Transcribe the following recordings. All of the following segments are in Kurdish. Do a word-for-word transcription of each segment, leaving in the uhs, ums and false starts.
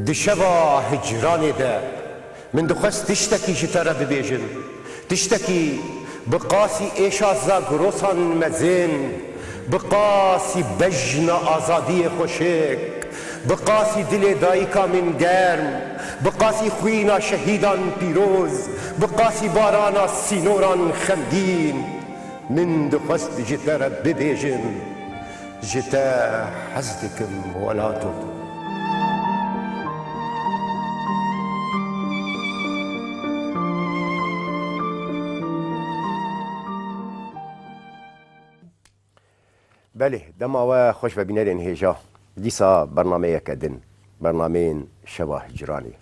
Di şeva hicranê de min dixwest tiştekî ji te re bibêjim. Tiştekî bi qasî êşa Zagrosan mezin, bi qasî bejna azadiyê xweşik, bi qasî dilê dayika min germ, bi qasî xwîna şehîdan pîroz, bi qasî barana sînoran xemgîn, min dixwest ji te re bibêjim. Ji te hez dikim welato. Belê, dema we xweş ve bînerên hêja. Dîsa bernameyeke din, bernameyên Şeva Hicranê.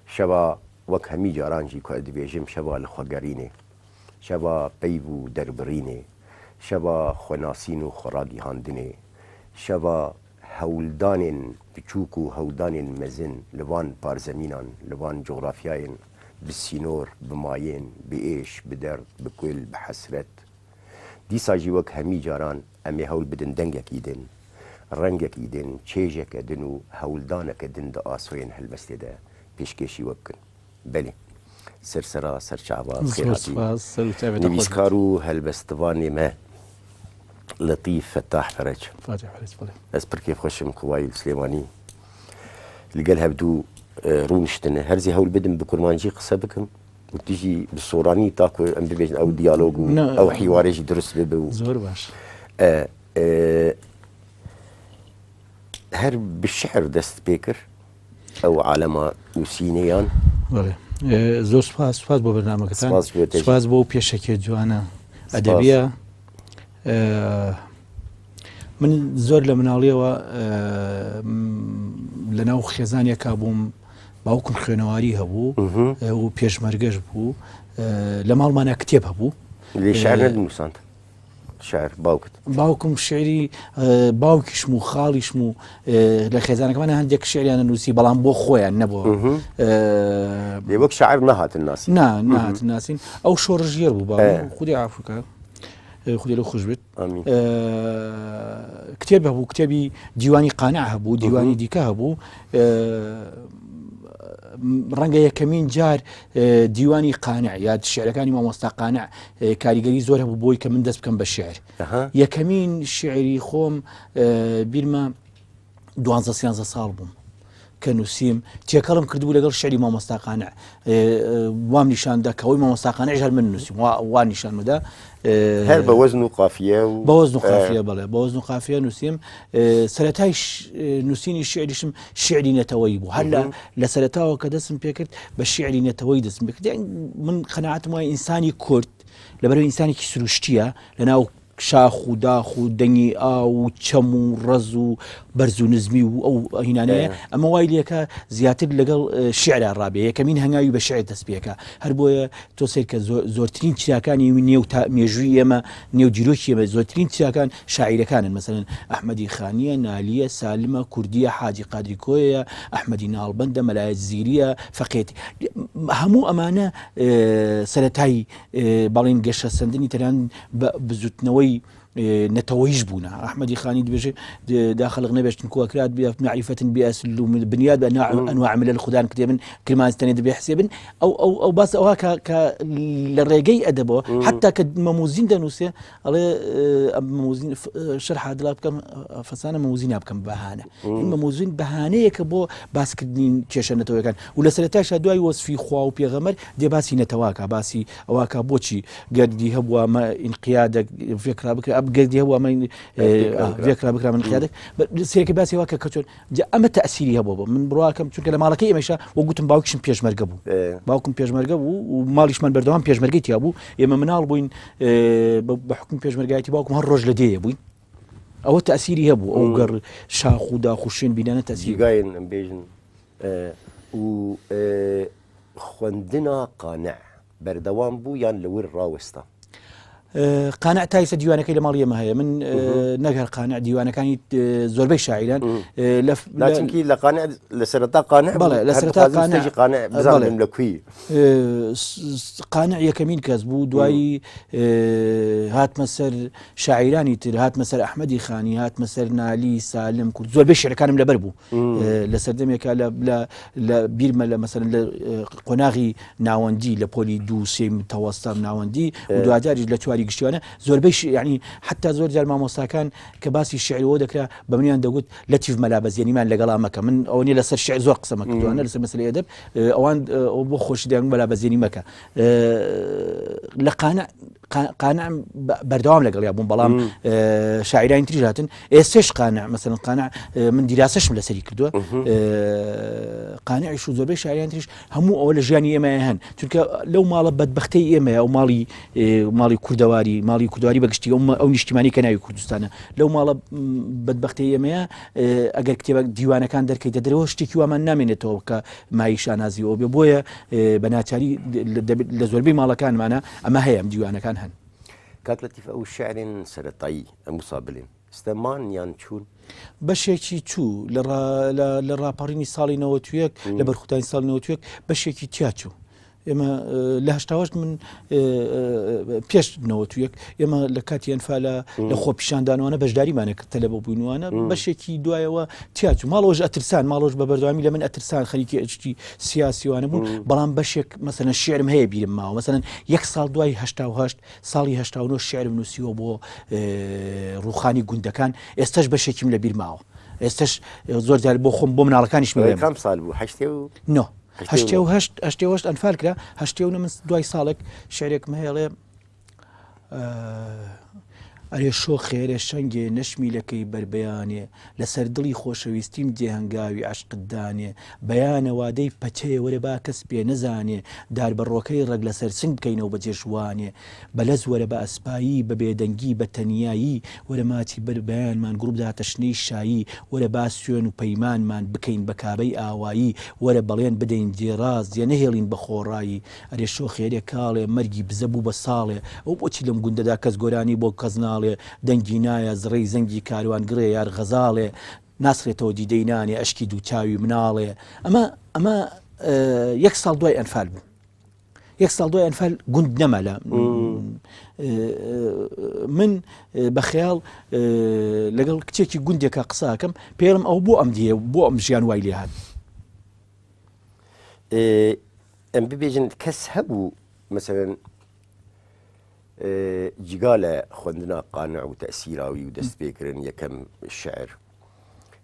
Şeva wek hemî caran jî ku ez dibêjim, şeva li xwe gerînê, şeva peyv û derbirînê, şeva xwenasîn û xweragihandinê, şeva hewldanên biçûk û hewldanên mezin li van parzemînan, li van cografyayên bi sînor, bi mayên, bi êş, bi derd, bi kul, bi hesret. Dîsa jî wek hemî caran em ê hewl bidin dengekî din, rengekî din, çêjeke din û hewldaneke din di asoyên helbestê de pêşkêşî we bikin. Belê. Ser sera, ser çava, bi xêr Zor hatî. Spas, ser û çavê te xweş Nivîskar be. Û helbestvanê me Letîf Fetah Ferec. Fatih Ferec, belê. Ez pir kêfxweş im ku wayî li Silêmanî li gel hevdû, e, rûniştine. Her zî hewl bidim bi kurmancî qise bikim û tu jî bi soranî ta ku em bibêjin ew diyalog û Ne. ew hîwarê jî dirust bibe û Zor baş. E, e, her bi şi'r dest pê kir. Ew alema nûsînê yan. Belê. E, zor spas, spas bo bernameketan. Spas bo te jî. Spas bo pêşeke ciwana Spas. Edebiya. E, min zor le minaliyê we, e, m-, le nav xêzaniyeka bûm, bawikim xwênewarî hebû, Mhm. e, û pêşmerge ji bû. E, le malmana kitêb hebû. Lê şi'r E, nedinûsand. Şair, bawkit. Bawikim şiirî, e, bawkîşim û xalîşim û, e, le xêzanekemana hindek şiiriyan nûsî, belam bo xwe yan, ne bo, Mhm. e, Lê wek şair nehatin nasîn. Na, Mhm. nehatin nasîn. Ew şorişgêr bû, bawkim. E. Xwedê afû ke. E, Xwedê li xweş bit. Amîn. E, kitêb hebû, kitêbî dîwanî Qani'e hebû, dîwanî Mhm. dîke hebû. E, renge yekemîn car, e, dîwanî Qani'e ya şiirekani mamosta Qani'e, e, karîgerî zor hebû boy ke min dest bikem be şiir. Aha. Yekemîn şiirî xom, e, bîr me duanzeh sêyanzeh sal bûm ke nûsîm. Têkelim kirdibû legal şiirî mamosta Qani'e. E, e, wam nîşan da ke wî mamosta Qani'e ji min nûsîm. Wa, wa nîşan min da. E, Her be wezn û qafiye û, Be wezn û e, qafiye, belê. Be wezn û qafiye nûsîm. E, seretay ş-, e, nûsînî şiirîşim şiirî neteweyî bû. Her le, Mhm. le seretawa ke destim pê kir, be şiirî neteweyî destim pê kir. Yani min qenaetim wayê însanî kurd, leberê însanekî sirûştiye, le nav şax û dax û dengî a û çem û rez û berz û nizmî û ew hînaneye. Evet. Ema wayî lêke ziyatîr legal, e, şiira rabe. Yekemîn hengayî be şiir dest pê ke. Her boye to seyr ke zo-, zortirîn çirakanî wî nêw ta-, mêjûyî eme, nêw dîrokî eme, zortirîn çirakan şaîrekan in. Meselen, Ehmedî Xanî ye, Nalî ye, Salim e, Kurdî ye, Hacî Qadrî Koyê ye, Ehmedî Nalbend e, Mela Zîrî ye, Feqêtî. Hemû emane, e, seretayî, e, balên geşesendinî teran bi, bizûtneweyî, e, neteweyî ji bûne. Ehmedî Xanî dibêje, di, da xelq nebêştin ku ekrat bi, merîfetin bi esil û binyad bi enwa, Hmm. enwa milel xudan kitêbin, kilman tenê dibê hesêbin. Ew, ew, ew bas ewa ka, ka li rêgey edebo, Hmm. heta ke Memûzîn de nûsê, Elê, e, em Memûzîn, f-, e, şerha dila bikem, e, fesane Memûzîna bikem behane. Hmm. Ên Memûzîn behaneyeke bo baskirinîn kêşe netewekan. Û li sereta şa duayî wesfî Xwa û Pêxember dê basî netewa ka, basî ewa ka boçî gerdî hebûa me înqiyadek vêkra bikira, eb gerdî hebûa me, e, Vêkra ah, bikira. vêkra bikira min Hmm. înqiyadek. Be-, sereke basî ewa ka keçon. Ca, eme tesîrî hebû bo. Min birwa kem, çunke li malekê ême şa, we gotim bawkîşim pêşmerge bû. E. Bawkim pêşmerge bû û malîşman berdewam pêşmergê tiya bû. Ême minal bûyn, e, bi, bi hukmî pêşmergayetî bawkim her roj li dêyê bûyn. Ew tesîrî hebû. Ew Hmm. ger şax û dax û şên bînane tesîrî. Cîgayên em bêjin, e, û, e, xwendina Qane berdewam bû yan li wir rawesta? ئێ، قانع تا ئێستا دیوانەکەی لە ماڵی ئێمە هەیە. من، ئێ، نەک هەر قانع، دیوانەکانی، ئێ، زۆربەی شاعیران، ئێ، لە، نا، لە چونکی لە قانع، لە سەرەتا قانع بوو، بەڵێ، لە هەر سەرەتا دەخوازم قانع، ستێژی قانع بزانم بەڵێ. لە کوی. ئێ، س-، س-، قانع یەکەمین کەس بوو، دوایی، ئێ، هاتمە سەر شاعیرانی تر، هاتمە سەر ئەحمەدی خانی، هاتمە سەر نالی، سالم کورد. زۆربەی شعرەکانم لەبەر بوو. ئێ، لە سەردەمێکا لە، لە، لە بیرمە لە، مەسەلەن، لە، ئێ، قۆناغی ناوەندی، لە پۆلی دوو، سێ متەوەستا ناوەندی و دواتریش لە چواری گشتیوانە زۆربەی ش-، یعنی، حتا زۆر جار مامۆستاکان کە باسی شعر وەوە دەکرا، بە منیان دەگوت، «لەتیف مەلابەزیێنیمان لەگەڵا مەکە.» من ئەوە نیە لەسەر شعر زۆر قسە مەکردوانە، لەسەر مەسەلەی ئەدەب، ئێ، ئەوان، ئێ، ئەوە بۆ خۆشی دەیان، «مەلابەزیێنی مەکە.» ئێ، لە قانع، قا-، قانعم بە-، بەردەوام لەگەڵیا بووم، بەڵام، ئێ، شاعیرانی تریش هاتن. ئێستش قانع، مەسەلەن قانع، ئێ، من دیراسەشم لەسەری کردووە. ئێ، قانعیش و زۆربەی شاعیرانی تریش هەموو ئەوە لە ژیانی ئێمەیە هەن. چونکە لەو ماڵە بەدبەختەی ئێمەیە، ئەو ماڵی، ئێ، ماڵی کوردەواری، ماڵی کوردەواری بەگشتی، ئەو مە-، ئەو نیشتیمانی کە ناوی کوردستانە. لەو ماڵە، م، بەدبەختەی ئێمەیە، ئێ، ئەگەر کتێبە دیوانەکان دەرکەیتە دەرەوە، شتێکی وامان نامێنێتەوە کە مایەی شانازی ئەوە بێ. بۆیە، ئێ، بە ناچاری لە، دەبێت لە زۆربەی ماڵەکانمانە ئەمە هەیە، ئەم دیوانەکان هەن. کاک لەتیف، ئەو شعرێن سەرەتایی، ئەم وسا بلێن، ستەمان یان چوون؟ بەشێکی چوو لە ڕا-، لە، لە ڕاپەڕینی ساڵی نەوەد و یەک، لە بەرخودانی ساڵی نەوەد و یەک، بەشێکی تیا چوو. ئێمە، ئێ، لە هەشتا و هەشت من، ئێ، ئێ، پێش نەوەد و یەک، ئێمە لە کاتی ئەنفالە، لە خۆپیشاندانوانە بەشداریمانە کرد، تەلەبە بووینوانە. بەشێکی دوایەوە تیا چوو. ماڵەوەش ئەترسان، ماڵەوەش بە بەردەوامی لە من ئەترسان، خەریکی ئەشتی سیاسیوانە بوون. بەڵام بەشێک، مەسەلەن، شعرم هەیە بیرم ماوە. مەسەلەن، یەک ساڵ دوای هەشتا و هەشت، ساڵی هەشتا و نۆ شعرم نووسیوە بۆ، ئێ، ڕووخانی گوندەکان. ئێستاش بەشێکیم لە بیر ماوە. ئێستاش، ئێ، زۆر جار بۆ خۆم، بۆ مناڵەکانیشم ئەڵێم. کام ساڵ بوو؟ هەشتێ و نۆ. هەشتێ و نۆ. هەشتێ و هەشت، هەشتێ و هەشت ئەنفال کرا. هەشتێ و نۆ من دوای ساڵێک شعرێکم هەیە، ئەڵێ، ئە، ئەرێ شۆخێ، ئەرێ شەنگێ، نەشمیلەکەی بەربەیانێ، لەسەر دڵی خۆشەویستیم دێ هەنگاوی عەشقت دانێ، بەیانە وادەی پەچەیە وەرە با کەس پێ نەزانێ، دار بە ڕۆکەی ڕەگ لەسەر سنگ بکەینەوە بە جێژوانێ، بە لەز وەرە بە ئەسپایی، بە بێدەنگی، بە تەنیایی، وەرە ماچی بەربەیانمان گوڕ بداتە شنەی شایی، وەرە با سوێن و پەیمانمان بکەین بە کابەی ئاوایی، وەرە بەڵێن بدەین جێ ڕاست، جێ نەهێڵین بە خۆڕایی. ئەرێ شۆخێ، ئەرێ کاڵێ، مەرگی بزە بوو بە ساڵێ، ئەو بۆچی لەم گوندەدا کەس گۆرانی بۆ کەس ناڵێ، دەنگی نایە زڕەی زەنگی کاروان گڕێ یار غەزاڵێ، ناسڕێتەوە دیدەی نانێ ئەشکی دوو چاوی مناڵێ. ئەمە، ئەمە، ئێ، یەک ساڵ دوای ئەنفال بوو. یەک ساڵ دوای ئەنفال گوند نەما لە، ئێ، من، ئێ، بە خەیاڵ، ئێ، لەگەڵ کچێکی گوندێکا قسە ئەکەم، پێڵم ئەو بۆ ئەم دیێ، بۆ ئەم ژیان وای لێ هات. ئێ، ئەم ببێژن کەس هەبوو، مەسەلەن، ئێ، جگا لە خوێندنا قانع و تەسیراوی و دەست پێکردن یەکەم شعر،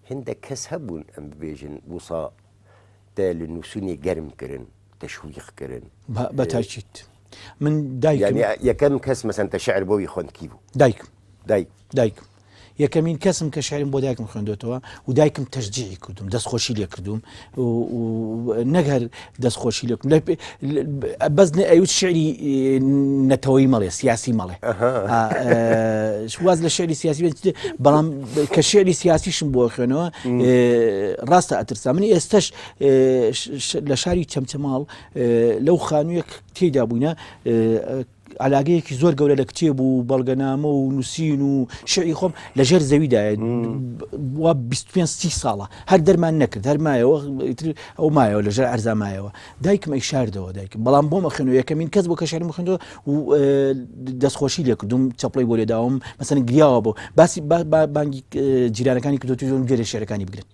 هەندێک کەس هەبوون، ئەم ببێژن، وسا تە لە نووسینێ گەرم کردن، تەشویق کردن. بە، بە ئێ، تاکید. من دایکم یعنی، یەکەم کەس، مەسەلەن، تە شعر بۆ وی خوێند کی بوو؟ دایکم. دایک. دایکم. یەکەمین کەسم کە شعرم بۆ دایکم خوێندوتەوە و دایکم تەشجیعی کردوم، دەستخۆشی لێ کردوم و، و نەک هەر دەستخۆشی لێ کردوم. لە، لە، بەس نە-، ئەیوت شعری، ئێ، نەتەوەی مەڵێ، سیاسی مەڵێ. ئەها. ئا، ئێ، واز لە شعری سیاسی بێت، بەڵام کە شعری سیاسیشم بۆ خوێنەوە، ئێ، ڕاستە ئەترسا. من ئێستش، ئێ، ش-، ش-، لە شاری چەمچەماڵ، ئێ، لەو خانوویەک تێیدا بووینە، ئێ، عەلاگەیەکی زۆر گەورە لە کتێب و بەڵگەنامە و نووسین و شعری خۆم لە ژێر زەویدایە. وا بیست و پێنج سی ساڵە. هەر دەرمان نەکرد، هەر مایەوە، ئیتر ئەو مایەوە، لە ژێر عەرزا مایەوە. دایکم ئەی شاردەوە، دایکم. بەڵام بۆم ئەخوێنەوە، یەکەمین کەس بوو کە شعرم خوێندەوە و، ئێ، دەستخۆشی لێ کردوم، چەپڵەی بۆ لێ داوم. مەسەلەن گریاوە بۆ. باسی با-، با-، بانگی، ئێ، جیرانەکانی کردوتو، گوێ لە شعرەکانی بگرن.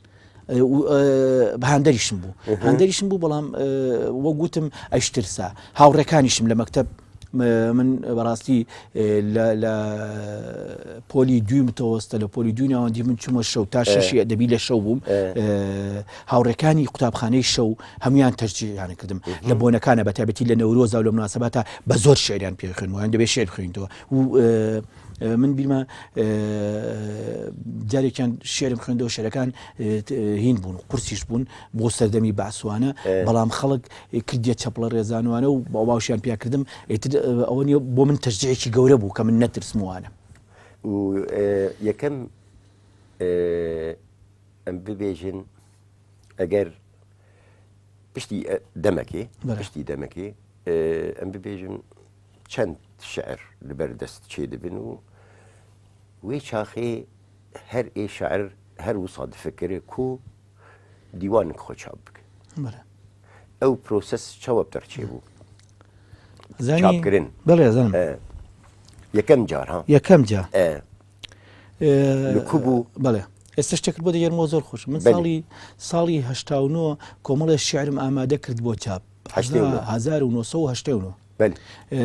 ئێ، و، ئێ، هاندەریشم بوو. هاندەریشم بوو، بەڵام، ئێ، وەک گوتم، ئەیش ترسا. هاوڕێکانیشم لە مەکتەب، م-، من بەڕاستی، ئێ، لە، لە پۆلی دووی متەوەستە، لە پۆلی دووی ناوەندی من چوومە شەو تا ئێ. شەشی ئەدەبی لە شەو بووم. ئێ. ئێ، هاوڕێکانی قوتابخانەی شەو هەمویان تەشجیعیان کردم. لە بۆنەکانە، بە تایبەتی لە نەورۆزا و لە مناسەباتا بە زۆر شعریان پێ خوێنمەوە، یان دەبێ شعر بخوێنیتەوە. و، ئێ، ئێ، من بیرمە، ئێ، جارێکیان شعرم خوێندەوە، شعرەکان، ئێ، ت-، ئێ، هین بوون، قورسیش بوون بۆ سەردەمی بەعسوانە، ئێ. بەڵام خەڵک، ئێ، کردیە چەپڵە ڕێزانوانە و با-، باوشیان پیا کردم. ئیتر، ئێ، ئەوە نیە، بۆ من تەشجیعێکی گەورە بوو کە من نەترسم وانە. و، ئێ، یەکەم، ئێ، ئەم ببێژن، ئەگەر پشتی، ئێ، دەمەکێ، بەڵێ. پشتی دەمەکێ، ئێ، ئەم ببێژن چەند şiir li ber dest çêdibin û wê çaxê her ê şair her wisa difikire ku dîwanek xwe çap bike. Bele. Ew proses çawa bi te re çêbû? Zanî, Çapkirin. Belê, zanim. E, yekem car, ha? Yekem car. E. E, Li ku bû? Belê. Êsta ştekir bo de yermo zor xweş. Min Belê. salî, salî heşta û neh komelê şiirim amade kir bo çap. Heştê û neh. Hezar, hezar û neh sed û heştê û neh. Belê. E,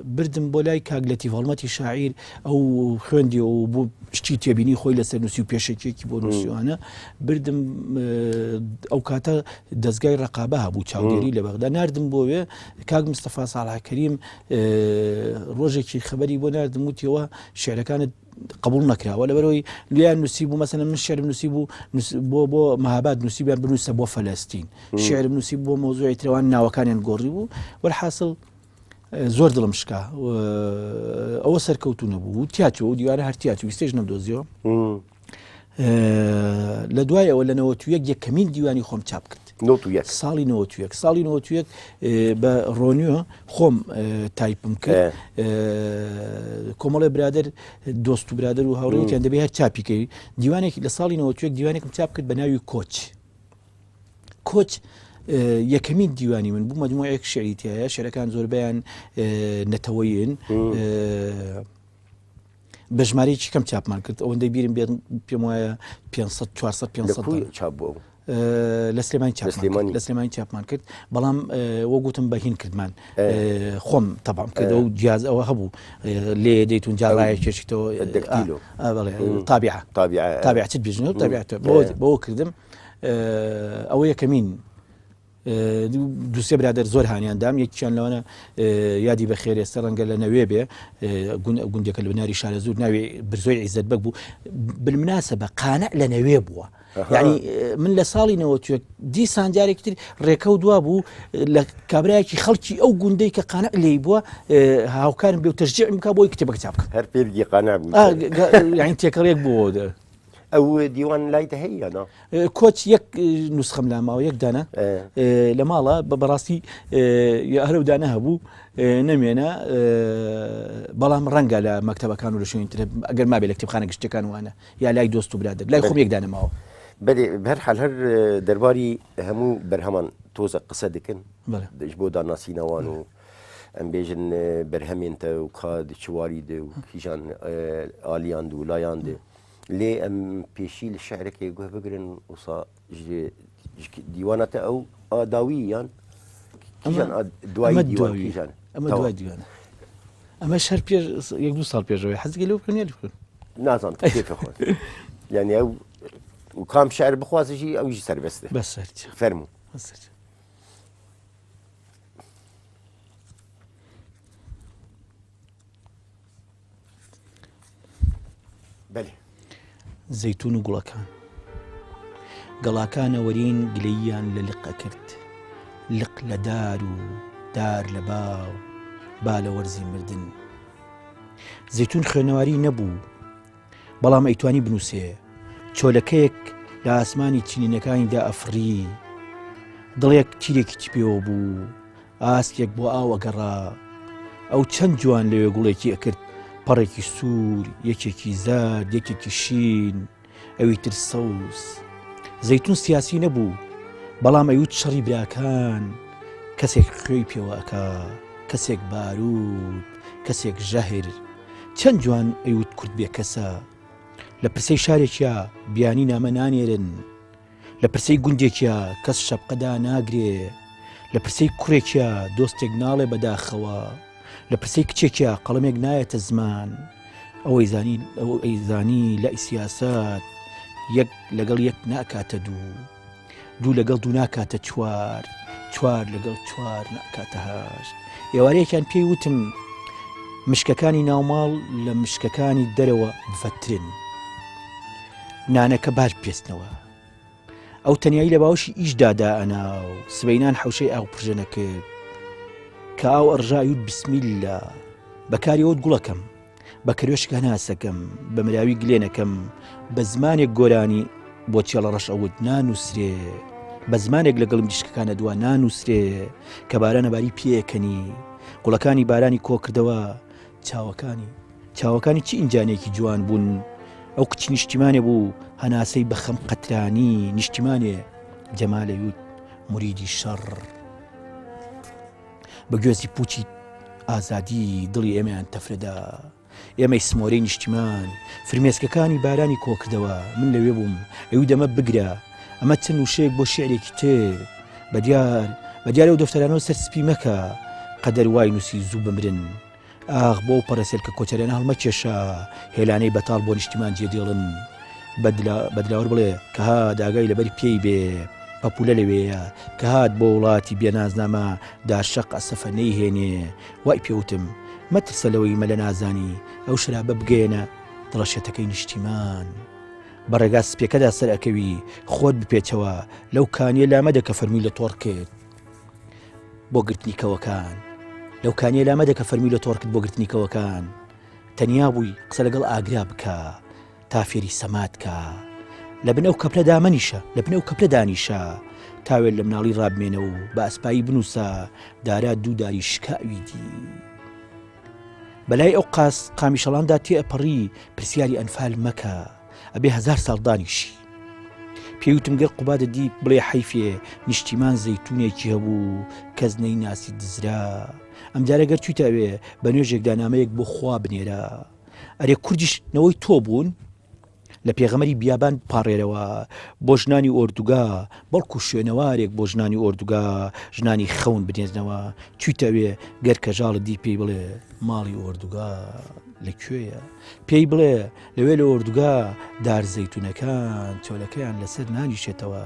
birdim bo lay kak Letîf Helmetî şaîr, ew xwendî û bû piştî têbînî xwe lê ser nûsî û pêşekiyekî bo Hmm. nûsî ane. Birdim, e, ew kate dezgay reqabe hebû, çavdêrî Hmm. li Bexda. Nerdim bo wê, kak Mistefa Salih Kerîm, e, rojekî xeberî bo nerdim, wî têwa şiirekanê qebûl nekirawe. Li ber wê li yan nûsî bû, mesela min şiirim nûsî bû, nûs-, bo, bo Mehabad nûsî bû, yan binûse bo Felestîn. Hmm. Şiirim nûsî bû bo mewzûyê tire wan navekaniyan gorî bû. Welhasil, e, zor dilim şika. E, ew serkewtû nebû. Û tiya çû, û dîwana her tiya çû, wîstê ji nem doziyo. Hmm. E, li duayê ew li newet û yek yekemîn dîwanî xwe min çap kir. Newt û yek. Salî newt û yek. Salî newt û yek, e, bi ronî xwe min, e, taypim kir. E. E, komelê birader, dost û birader û hawrêtiyan Hmm. dibê her çapî kir. Dîwanek li salî newt û yek dîwanek min çap kir bi navî Koç. Koç, e, yekemîn dîwanî min bû, mecmûeyek şiirî tê ye. Şiirekan zorebeyan, e, neteweyî in. Hmm. E, Bi jimareyekî kem çapman kir. Ewendê bîrim bê, pêm waya pênc sed, çar sed, Li pênc sed ku tane. çap bû? Eee, li Silêmanî Li çapman kir. Silêmanî. Li Silêmanî çapman kir. Belam, eee, we gotim be hîn kirdman. Eee. Eee, xwem tebam kir. Eee. Ew cihaz ew hebû. Eee, lê deytûn cihaz Ew rayek çeşît o, eee, dektîl o. A, a, belê, Hmm. tabîa. Tabîa, eee. Tabîa çi dibêjin? Hmm. Tabîa te. Eee. Bo, bo kirdim. Eee, ew yekemîn Eee, du-, du sê birader zor haniyan dam. Yekîyan li wana, eee, yadî bi xêrê ser renge li Newê bê. Eee, gun-, gundeke li binarî Şarezûr navê Birzoyê Îzzet Beg bû. Bilminasebe qane li Newê bû. Aha. Yanî, eee, min li salî newet û yek dîsan carekî tir rêkew dua bû, eee, li kabrayekî xelkî ew gundeyê ke qane lê bû, eee, hawkarin bê û teşcî min ka bo wê kitêbek çap bikin. Her pêvî qane bû. A, ge-, ge-, yanî têkeliyek bû o de. Ew dîwan lay te heye ya na? E, Koç yek, e, nusxem la mawe, yek dane. E. E, li mala, bi, bi rastî, e, ya her ew dane hebû, e, nemêne, e, belam renge li mektebekan û li şûnên tire, eger mabe li kitêbxane giştî kan wane, ya lay dost û birader. Lay xwe min yek dane mawe. Belê, bi her hal her, e, derbarî hemû berheman tozek qise dikin. Belê. Ji bo danasîna wan û Belê. em bêjin, e, berhemên te û ka di çi warî de û kîjan, e, aliyan de û layan de. Lê em pêşî li şi'rekê guh bigirin, wisa ji, ji ki-, dîwana te ew a dawî yan kîjan Eme, a duayî eme dîwan duayî. Kîjan? Eme Tamam. Duayî dîwan. Eme ji her pêr, yek du sal pêş re hez gelê bixwin ya bixwin. Nazan, tu kêfê xwe. Yani ew û kam şi'r bixwaze jî ew jî serbest e. Bes serçe. Fermû. Bes serçe. Belê. Zeytûn û gulakan. Gelakan ewerîn gileyîyan li liq ekird. Liq li dar û dar li ba û ba li werzî mirdin. Zeytûn xwênewarî nebû, belam eytwanî binûsê. Çolekeyek li asmanî çinînekanî de efirî. Dilek tîrekî çi pêwe bû. Askek bo aw egera. Ew çend ciwan lê wê gulekî ekird, parekî sûr, yekekî zerd, yekekî şîn, ewî tir sewz. Zeytûn siyasî nebû, belam ewî şerî birakan, kesek xwêy pêwe eka, kesek barût, kesek jehir. Çend ciwan ewî kurt bêkes e. Li pirsey şarekî ya biyanî name nanêrin. Li pirsey gundekî ya kes şepqe danagirê. Li pirsey kurekî ya dostek nale bedaxewa. Li pirsey kiçekî ya qelemek nayete ziman. Ew ey zanî, ew ey zanî lay siyaset yek legel yek nakate du. Du legel du nakate çwar. Çwar legel çwar nakate heşt. Êwareyekiyan pêy witim, mişkekanî navmal li mişkekanî derewe bivetir in. Naneke bar pêstnewe. Ew tenyayî li bawşî îş da daena û sibeynan hewşeyê aw pirje nekir. Ka aw erja ewt bismîlla. Bekarî ewt gulekem. Be kirweşik hene sekem. Be mirawî gilê nekem. Be zimanek goranî bo çiyala reş ewt nanûsrê. Be zimanek li gel mirîşkekane dua nanûsrê. Ke barana barî piyê kenî. قوڵەکانی بارانی کۆکردەوە چاوەکانی. چاوەکانی چی ئینجانێکی جوان بوون. ئەو کچی نیشتیمانێ بوو، هەناسەی بە خەم قەترانی نیشتیمانێ. جەمالە یوت مریدی شەڕ. بە گوێزی پوچی ئازادی دڵی ئێمەیان تەفرەدا. ئێمەی سمۆرەی نیشتیمان، فرمێسکەکانی بارانی کۆکردەوە. من لەوێ بووم، ئەوی دەمە بگرە. ئەمە چەند وشەیەک بۆ شیعرێکی تر. بەدیار، بەدیار ئەو دەفتەرانەوە سەر سپی مەکە. قەدەر وای نووسی زوو بمرن. ئاخ، بۆ ئەو پەڕەسێلکە کۆچەرێنە هەڵمەکێشە. هێلانەی بەتاڵ بۆ نیشتیمان جێدێڵن. بەدلا-، بەدلاوەر بڵێ کە هات ئاگای لەبەری پێی بێ. پەپولە لەوێیە کە هات بۆ وڵاتی بێنازنامە دارشەق ئەسەفە نەیهێنێ. وای پێوتم، مەترسە لەوەی مەلە نازانی، ئەو شرابە بگەیەنە دڵەشێتەکەی نیشتیمان. بە ڕێگا سپیەکەدا سەر ئەکەوی، خۆت بپێچەوە، لەو کانیە لامەدە کە فەرمووی لە تۆڕ کرد بۆ گرتنی کەوەکان. لەو کانیە لامەدە کە فەرمووی لە تۆڕ کرد بۆ گرتنی کەوەکان. تەنیا بووی قسە لەگەڵ ئاگرا بکە، تا فێری سەمات کا. لە بن ئەو کەپرە دامەنیشە، لە بن ئەو کەپرە دانیشە، تاوێ لە مناڵی ڕابمێنە و بە ئەسپایی بنووسە، دارا دوو داری شکاوی دی. بەلای ئەو قاس قامیشەڵاندا تێ ئەپەڕی، پرسیاری ئەنفال مەکە، ئەبێ هەزار ساڵ دانیشی. پێیوتم گەر قوبادە دی بڵێ حەیفێ، نیشتیمان زەیتونێکی هەبوو، کەس نەیناسی دزرا. ئەمجارە گەر چوویتە ئەوێ، بە نوێژێکدا نامەیەک بۆ خوا بنێرە. ئەرێ کوردیش نەوەی تۆ بوون؟ لە پێغەمەری بیابان پاڕێرەوە بۆ ژنانی ئۆردوگا، بەڵکو شوێنەوارێک بۆ ژنانی ئۆردوگا، ژنانی خەون بنێرنەوە. چوویتە ئەوێ، گەر کەژاڵت دی پێی بڵێ ماڵی ئۆردوگا لە کوێیە؟ پێی بڵێ لەوێ لە ئۆردوگا دار زەیتونەکان چۆلەکەیان لەسەر نانیشێتەوە.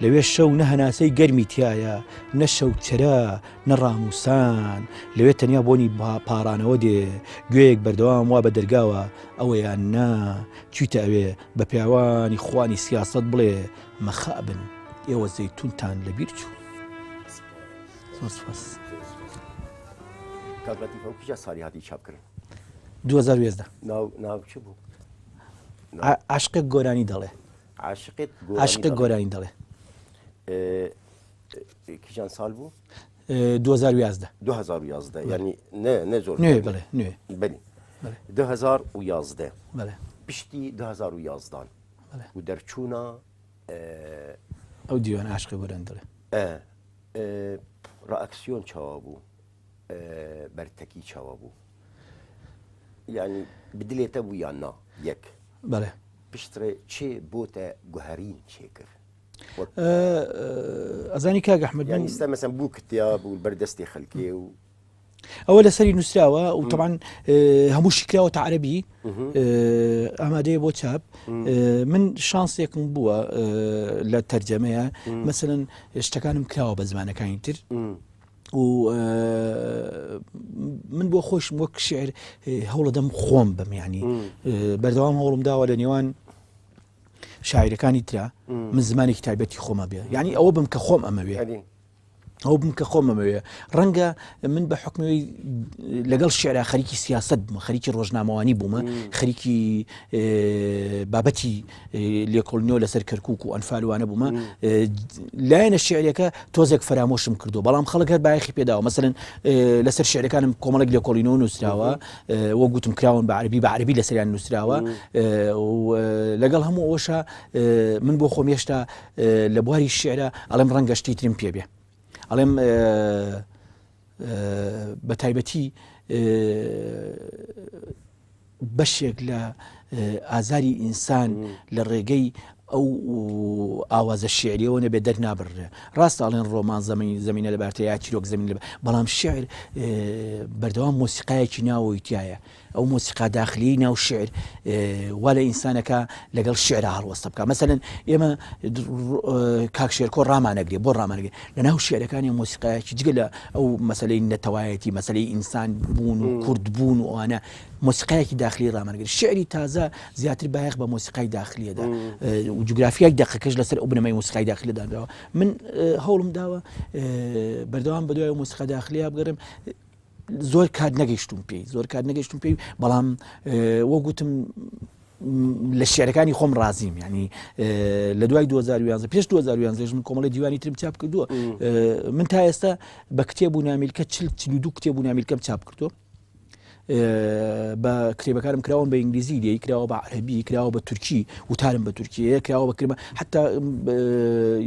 لەوێ شەو نە هەناسەی گەرمی تیایە، نە شەوچەرە، نە ڕاموسان. لەوێ تەنیا بۆنی با-، پاڕانەوە دێ. گوێیەک بەردەوام وا بە دەرگاوە، ئەوەیان نا. چوویتە ئەوێ، بە پیاوانی خوانی سیاسەت بڵێ مەخابن، ئێوە زەیتونتان لەبیر چوو. زۆر سپاس. کاک لەتیف، ئەو کیجا ساڵی هاتی چاپکردن؟ دوو هەزار و یازدە. ناو، ناو چی بوو؟ ناو. ع-، عاشقێک گۆرانی دەڵێ. عاشقێک گۆرانی عاشقێک دەڵێ. گۆرانی دەڵێ. ئێ، ئێ، کیجان ساڵ بوو؟ ئێ، دوو هەزار و یازدە. دوو هەزار و یازدە، بەڵێ. یعنی نە، نە زۆر نوێ، کەم. بەڵێ، نوێ. بەڵێ. بەڵێ. دوو هەزار و یازدە. بەڵێ. پشتی دوو هەزار و یازدە. بەڵێ. و دەرچوونا، ئێ، ئەو دیوان عاشقێک گۆرانی دەڵێ. ئێ، ئێ، ڕەئەکسیۆن چاوا بوو؟ ئێ، بەرتەکی چاوا بوو؟ یعنی، بدلێتە بوو یان نا؟ یەک. بەڵێ. پشترێ چێ بۆتە گوهرین چێکر؟ وەک ئە، ئە، ئەزانی کاک ئەحمەد، یعنی، من ئیستا مەسەن بوو کتیا بوو بەر دەستی خەلکێ و ئەوە لەسەری نووسراوە و مم. تەبعەن، ئێ، هەموو شیکراوەتە عەرەبی، مهم. ئێ، ئامادەیە بۆ چاپ. مم. ئێ، من شانسێکم بووە، ئێ، لە تەرجەمەیە. مم. مەسەلەن شتەکانم کراوە بە زمانەکانی تر. مم. و، ئێ، من بۆ خۆشم وەک شعر، ئێ، هەوڵەدەم خۆم بم، یعنی، مم. ئێ، بەردەوام هەوڵم داوە لە نێوان شاعیرەکانی ترا مم. من زمانێکی تایبەتی خۆمە بێ. یعنی ئەوە بم کە خۆم ئەمەوێ. یعنی. ئەوە بم کە خۆم ئەمەوێ. ڕەنگە من بە حکمەوەی لەگەڵ شعرا خەریکی سیاست بوومە، خەریکی ڕۆژنامەوانی بوومە، مم. خەریکی، ئێ، بابەتی، ئێ، لێکۆڵینەوە لەسەر کەرکووک و ئەنفال وانە بوومە. مم. ئێ، لایەنە شعرەکە تۆزێک فەرامۆشم کردو. بەڵام خەڵک هەر بایەخی پێداوە. مەسەلەن، ئێ، لەسەر شعرەکانم کۆمەڵێک لێکۆڵینەوە نووسراوە. مم. ئێ، وەک گوتم کراون بە عەرەبی، بە عەرەبی لەسەریان نووسراوە. مم. ئێ، و، ئێ، لەگەڵ هەموو ئەوەشا، ئێ، من بۆ خۆم هێشتا، ئێ، لە بواری شعرا ئەڵێم ڕەنگە شتی ترم پێ بێ. ئەڵێم، ئێ، ئێ، بە تایبەتی، ئێ، بەشێک لە، ئێ، ئازاری ئینسان مم. لە ڕێگەی ئەو ئاوازە شعریەوە نەبێ دەرنابڕێ. ڕاست ئەڵێن ڕۆمان زەمین-، زەمینە لە بارتە یا چیرۆک زەمین لە بە-، بەڵام شعر، ئێ، بەردەوام مۆسیقایەکی ناوەوەی تایە. ئەو مۆسیقا داخلیەی ناو شعر، ئێ، وا لە ئینسانەکە لەگەڵ شعرا هەڵوەستە بکە. مەسەلەن ئێمە، ئێ، کاک شێرکۆ ڕامانەگرێ، بۆ ڕامانەگرێ. لە ناو شعرەکانی مۆسیقایەکی جگە لە ئەو مەسەلەی نەتەوایەتی، مەسەلەی ئینسان بوون و مم. کورد بوون و ئەوانە، مۆسیقایەکی داخلی ڕامانەگرێ. شعری تازە زیاتر بایەخ بە مۆسیقای داخلیەدا. مم. ئێ، و جوگرافیای دەقەکەش لەسەر ئەو بنەمای مۆسیقای داخلیەدا دراوە. من، ئێ، هەوڵم داوە، ئێ، بەردەوام بە دوای مۆسیقای داخلیە بگەڕێم. زۆر کات نەگەیشتوم پێی، زۆر کات نەگەیشتوم پێی، بەڵام، ئێ، وەک گوتم، لە شیعرەکانی خۆم ڕازیم، یعنی، ئێ، لە دوای دوو هەزار و یازدە، پێش دوو هەزار و یازدە من کۆمەڵی دیوانی ترم چاپ کردووە. ئێ، من تا ئێستا بە کتێب و نامیلکە چل، چل و دوو کتێب و نامیلکەم چاپ کردووە. ئێ، بە کتێبەکانم کراوەن بە ئینگلیزی، لێی کراوە بە عەرەبی، کراوە بە تورکی، وتارم بە تورکی، ئێ، کراوە بە کرمان. حتا، ئێ،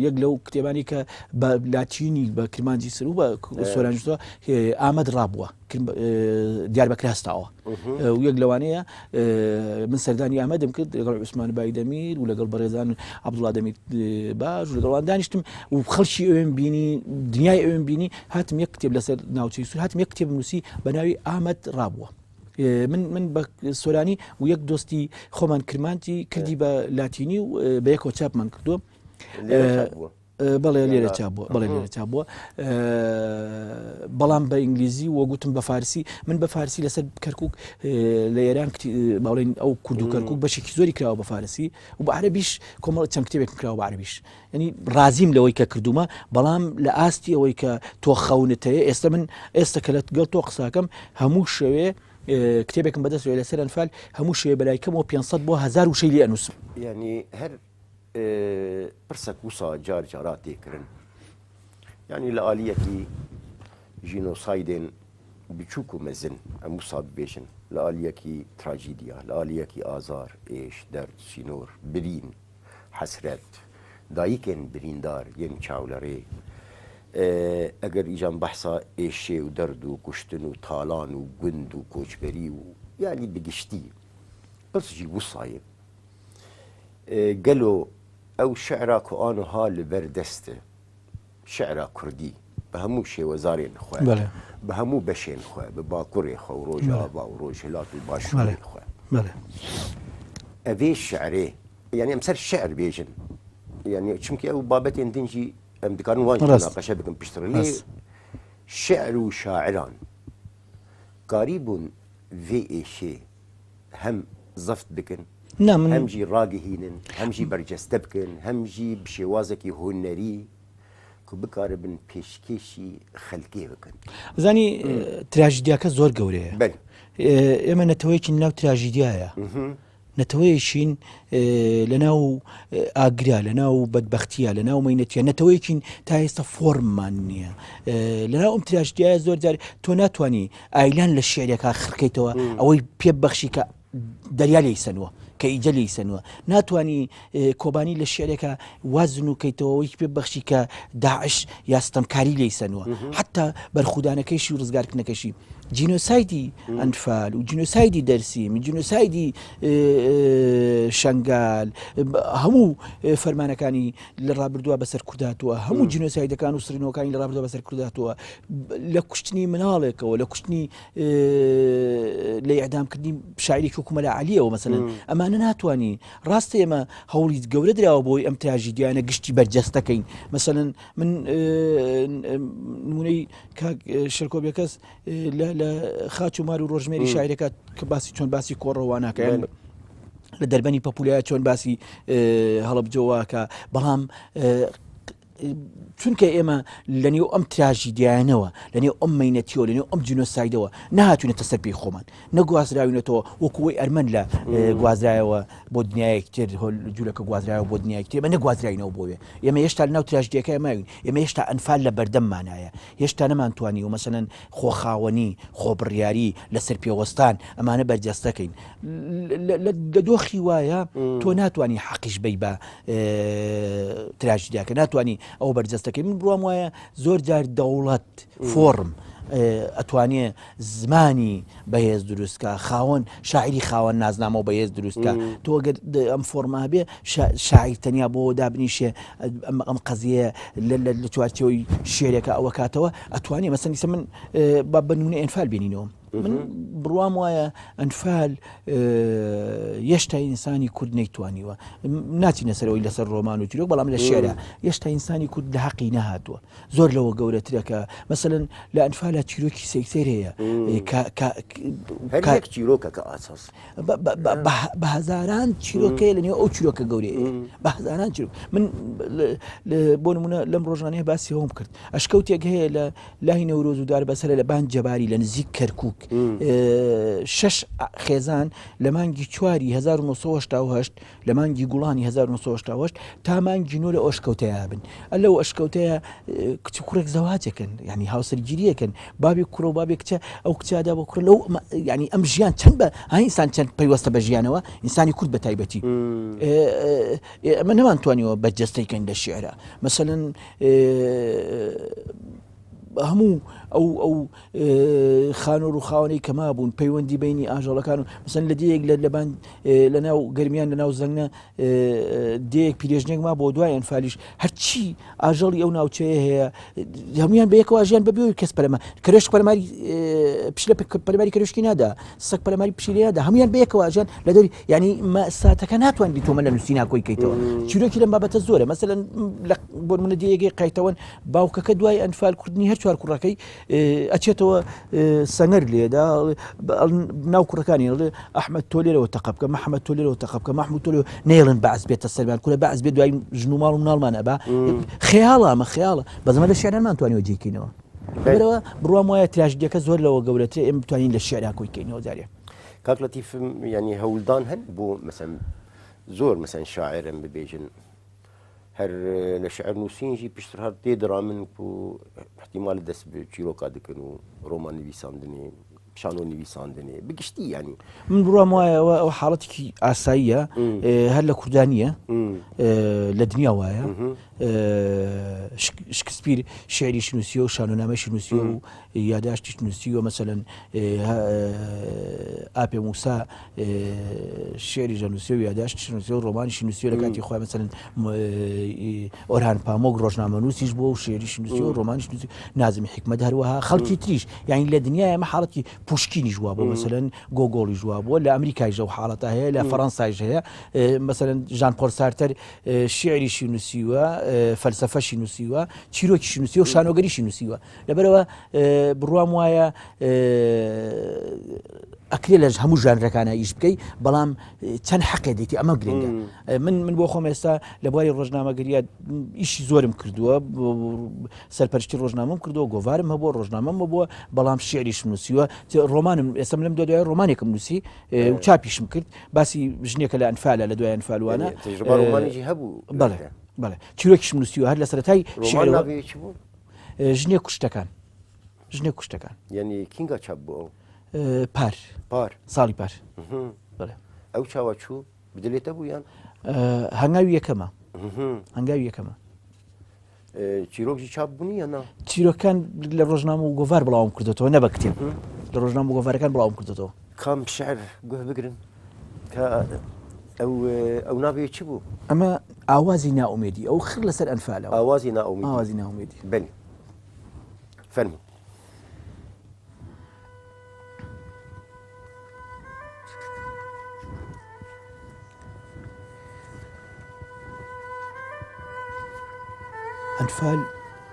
یەک لەو کتێبانی کە بە لاتینی، بە کرمانجی سروو، بە سۆرانجی سروو، ئێ، ئامەد ڕابووە. کرم-، ئێ، دیاربەکر هەستاوە. ئێ، و یەک لەوانەیە، ئێ، من سەردانی ئامەدم کرد لەگەڵ عوسمان بایدەمیر و لەگەڵ بەڕێزان عەبدوڵا دەمیر، ئێ، باش و لەگەڵ وان دانیشتم و خەڵکی ئەوێم بینی، دنیای ئەوێم بینی، هاتم یەک کتێب لەسەر ناوچەی سوور، هاتم یەک کتێبم نووسی بە ناوی ئامەد ڕابووە. ئێ، من، من بە سۆرانی و یەک دۆستی خۆمان کرمانجی کردی بە لاتینی و، ئێ، بە یەکەوە چاپمان کردووە. لێرە ئێ، چاپ بووە. ئێ، بەڵێ، لێرە چاپ بووە. بەڵێ، لێرە چاپ بووە. ئێ، بەڵام بە ئینگلیزی و گوتم بە فارسی. من بە فارسی لەسەر کەرکووک، ئێ، لە ئێران کتی-، ئێ، باڵێن ئەو کورد و کەرکووک بەشێکی زۆری کراوە بە فارسی و بە عەرەبیش کۆمەڵ چەند کتێبێکم کراوە بە عەرەبیش. یعنی، ڕازیم لەوەی کە کردوومە، بەڵام لە ئاستی ئەوەی کە تۆ خەونت هەیە، ئێستا من، ئێستا کە لەگەڵ تۆ قساکەم، هەموو شەوێ، ئێ، کتێبێکم بەدەستەوە لەسەر ئەنفال، هەموو شەوێ بەلای کەمەوە پێنج سەد بۆ هەزار وشەی لێ ئەنووسم. یعنی، هەر ئێ، پرسەک وسا جار جارا tê kirin. Yanî li aliyekî jînosaydên biçûk û mezin, em wisa bibêjin, li aliyekî trajîdiya, li aliyekî azar, êş, derd, sînor, birîn, hesret, dayikên birîndar yên çawlerê, e, eger îcan behsa êşê û derd û kuştin û talan û gund û koçberî û, yanî bi giştî, pirs jî wisa ye. E, gelo ew şi'ra ku anoha li ber dest e, şi'ra kurdî, bi hemû şêwezarên xwe, Belê. bi hemû beşên xwe, bi bakurê xwe û Belê. rojava û rojhilat û başûrên Belê. xwe. Belê. Evê şi'rê, yani em ser şi'r bêjin. Yani çimkî ew babetên din jî em dikarin wan jî Rast. munaqeşe bikin piştre. Lê Rast. şi'r û şairan karîbûn vê êşê hem zeft bikin, Na, min hem jî ragihînin, hem jî berceste bikin, hem jî bi şêwazekî hunerî ku bikaribin pêşkêşî xelkê bikin. Zanî, Hmm. e, trajîdiyake zor gewre ye. Belê. E, ême neteweyekî nav trajîdiya ye. Mhm. Neteweyekîn, e, li nav, e, agira, li nav bedbextiya, li nav meynetiya, neteweyekîn ta êsta formman niye. E, li nav em trajîdiyaya zor car to natwanî Aylan li şi'reka xirkeytewê, Hmm. ewey pê bexşî ke derya lê îsenwa, ke îce lê îsenwa. Natwanî, e, Kobanî li şi'reka wazin û keytewê, ewey pê bexşî ke Daiş ya stemkarî lê îsenwa. Mhm. Heta berxûdanekê şî û rizgarkinekê şî. Cînosaydî Hmm. Enfal û cînosaydî Dersîm, cînosaydî, e, e, Şengal, e, b-, hemû, e, fermanekanî li rabirdûwa beser Kurd hatuwa, hemû Hmm. cînosaydekan û sirînokanî li rabirdûwa beser Kurd hatuwa, b-, li kuştinî minalekê we, li kuştinî, e, li îdamkirinî şaîrê wekû Mela Elî ye we, meselen, Hmm. emane natwanî. Rast e, ême hewlî gewre dirawe bo em trajîdiyane giştî berceste keyin. Meselen, min, e, n-, e, nimûneyî kak, e, Şirko Bêkes, e, li, li Xaç û Mar û Rojmêrî Hmm. şaîreka ke basî, çond basî kor û wan nake, yan Belê. li derbenî Papûleya çond basî, e, Helebce wake. Belam, e, çunke ême li nêw em trajîdiyanewe, li nêw em meynetiyo, li nêw em cînosaydewe, nehatûne te ser pêy xweman. Ne guazrawîne to, wekû wê Ermen le, e, Hmm. guazrayewe bo dinyayek tir, hol cûleke guazrayewe bo dinyayek tir, ême ne guazrayîne bo wê. Ême hêşta li nav trajîdiyeke mayîn. Ême hêşta Enfal le berdem manaye. Hêşta neman twanî û, meselen, xwexawenî, xwebiryarî, li ser pêwestan, emane berceste keyin. Li, li, li, li doxî waya, Hmm. to natwanî heqî ji bey be, e, trajîdiyeke. Natwanî ew berceste keyin. Min birwam waya zor car dewlet, Hmm. form, e, etwaniye zimanî bihêz dirust ke, xawen, şaîrî xawen nazname û bihêz dirust ke. Hmm. To eger di, em forma hebe, şa-, şaîr tenya bo dabinîşe, em, em qeziye li, li, li çarçeweyî şi'reke ew katewê, etwaniye. Meselen, dîsa min, e, ba bi nimûne Enfal bênîno. Min Mhm. birwam waya Enfal, e, hêşta însanî Kurd neytwanîwe. M-, naçîne ser ewî li ser roman û çîrok, belam li şi'ra Hmm. hêşta însanî Kurd li heqî nehatûwe. Zor lewe gewretireke. Meselen, li Enfala çîrokî Seyserê ye. Hmm. E, ka, ka, Her ka yek çîrokeke asas. Be, be, be, Hmm. be, bi hezaran çîrok Hmm. heye, li nêw ew çîroke gewre ye. Hmm. Bi hezaran çîrok. Min li, li, bo nimûne, lem rojnameyê basî hom kir. Eşkewtiyek heye li Lahî Newroz û Darbesere li ban Cebarî, li nizîk Kerkûk. Hmm. ئێ، شەش خێزان لە مانگی چواری هەزار و نۆ سەد و هەشتا و هەشت، لە مانگی گوڵانی هەزار و نۆ سەد و هەشتا و هەشت تا مانگی نۆ لە ئەشکەوتەیا بن. ئە لەو ئەشکەوتەیا، ئێ، کچ و کوڕێک زەواجەکەن، یعنی هاوسەرگیریەکەن، بابێک کوڕە و بابێک کچە، ئەو کچە دا بۆ کوڕە لەو مە-، یعنی ئەم ژیان چەند بە، ها ئینسان چەند پەیوەستە بە ژیانەوە، ئینسانی کورد بە تایبەتی. مم. ئێ، ئێ، ئێ، ئەمە نەمانتوانیەوە بەرجەستەی کەین لە شیعرە. مەسەلەن، ئێ، هەموو ئەو، ئەو، ئێ، خانۆ ڕووخاوانەی کە مابوون، پەیوەندی بەینی ئاژەڵەکان و، مەسەلەن، لە دێیەک لە، لەبان، ئێ، لە ناو گەرمیان، لە ناو زەنگە، ئێ، دێیەک پیرێژنێک ما بۆ دوای ئەنفالیش، هەرچی ئاژەڵی ئەو ناوچەیە هەیە، هەمویان بە یەکەوە ئاژیان بە بێ کەس پەلەما-، کرێشک پەلەماری، ئێ، پشلە پە-، پەلەماری کرێشکی نادا، سەگ پەلەماری پشیلێ نادا، هەمویان بە یەکەوە ئاژیان لە دەوری، یعنی، مە-، ساتەکە ناتوانری تۆمە لە نووسینا کۆی کەیتەوە. مم. چیرۆکی لەم بابەتە زۆرە. مەسەلەن، لە، بۆ نمونە دێیەک قەیتەوەن، باوکەکە دوای ئەنفال کردنی هەر چوار کوڕەکەی، ئێ، ئەچێتەوە، ئێ، سەنگەر لێدا، بە-، ناو کوڕەکانی ئەڵێ، «ئەحمەد تۆ لێرەوە تەقە بکە، مەحمەد تۆ لێرەوە تەقە بکە، مەحموود تۆ لێرەوە.» نەیڵن بەعس بێتە سەرمان، کورە بەعس بێت دوای ژن و ماڵ و مناڵمان ئەبا. مم. خەیاڵە ئەمە، خەیاڵە. بەزمە لە شعرانمان توانیەوە جێکەینەوە. بەڵێ. لەبەرەوە بڕوام وایە تراژدیەکە زۆر لەوە گەورەترە، ئێمە بتوانین لە شعرا کۆی کەینەوە جارێ. کاک لەتیف، یعنی هەوڵدان هەن بۆ، مەسەن، زۆر، مەسەن، شاعرن ببێژن، هەر، ئێ، لە شعر نووسین ژی پشتر هەر تێ دەڕامن و احتیمال دەست بە چیرۆکا دکن و ڕۆمان نویساندنێ، شانۆ نویساندنێ، بگشتی، یعنی. من بڕوام وایە ئەوە، ئەوە حاڵەتێکی ئاساییە، مم. ئێ، هەر لە کوردانیە، مم. ئێ، لە دنیا وایە. مهم. ئێ، شک-، شکسپیر شعریش نووسیە و شانۆنامەیش نووسیە و مم. یاداشتیش نووسیوە، مەسەلەن، ئێ، هە-، ئێ، ئاپێ موسا، ئێ، شعریش نووسیە و یاداشتیش نووسیە و ڕۆمانیش نووسیە لە مم. کاتی خۆی، مەسەلەن، م-، ئێ، ئۆرهان پامۆک ڕۆژنامە نووسیش بووە و شعریش نووسیە و مم. ڕۆمانیش نووسیە، نازمی حکمەت هەروەها، خەڵکی مم. تریش، یعنی لە دنیای ئەمە حاڵەتی پوشکینیش وا بووە، مم. مەسەلەن، گۆگۆڵیش وا بووە، لە ئەمریکایش ئەو حاڵەتە هەیە، لە مم. فەڕەنسایش هەیە، ئێ، مەسەلەن، ژان پۆل سارتەر، ئێ، شعریشی نووسیوە، ئێ، فەلسەفەشی نووسیوە، چیرۆکیشی نووسیوە و مم. شانۆگەریشی نووسیوە. لەبەرەوە، ئێ، بڕوام وایە، ئێ، ئەکرێ لە هەموو ژانرەکانە ئیش بکەی، بەڵام، ئێ، چەند حەقێ دێتی، ئەمە گرنگە. مم. ئێ، من، من بۆ خۆم ئێستا لە بواری ڕۆژنامەگەریە ئیشی زۆرم کردووە، ب-، ب-، سەرپەرشتی ڕۆژنامەم کردووە، گۆڤارم هەبووە، ڕۆژنامەم هەبووە، بەڵام شعریشم نووسیوە، ڕۆمانم، ئێستا لەم دوای ڕۆمانێکم نووسی، ئێ، و ئێ. چاپیشم کرد، باسی ژنێکە لە ئەنفالە، لە دوای ئەنفالوانە. یعنی، تەجربە ئێ، ڕۆمانێکی هەبوو بەڵێ، لەوێ؟ بەڵێ. چیرۆکیشم نووسیوە، هەر لە سەرەتای ڕۆمان شعرەوە. ناوی چی بوو؟ ئێ، ژنێک کوشتەکان. ژنێک کوشتەکان. یعنی، کینگا چاپ بوو ئەو؟ ئێ، پار. پار. ساڵی پار. مهم. بەڵێ. ئەو چاوا چوو؟ بدلێتە بوو یان؟ ئێ، هەنگاوی یەکەمە. مهم. هەنگاوی یەکەمە. ئێ، چیرۆکیشی چاپ بوونی یا نا؟ چیرۆکان لە ڕۆژنامە و گۆڤار بڵاوم کردوتەوە، نە بە کتێب. مهم. لە ڕۆژنامە و گۆڤارەکان بڵاوم کردوتەوە. کام شعر گوه بگرن؟ کە ئەو، ئەو ناوی چی بوو؟ ئەمە ئاوازی نائومێدی. ئەو خر لەسەر ئەنفالەوە. ئاوازی نائومێدی. ئاوازی نائومێدی. بەڵێ. فەرموو. ئەنفال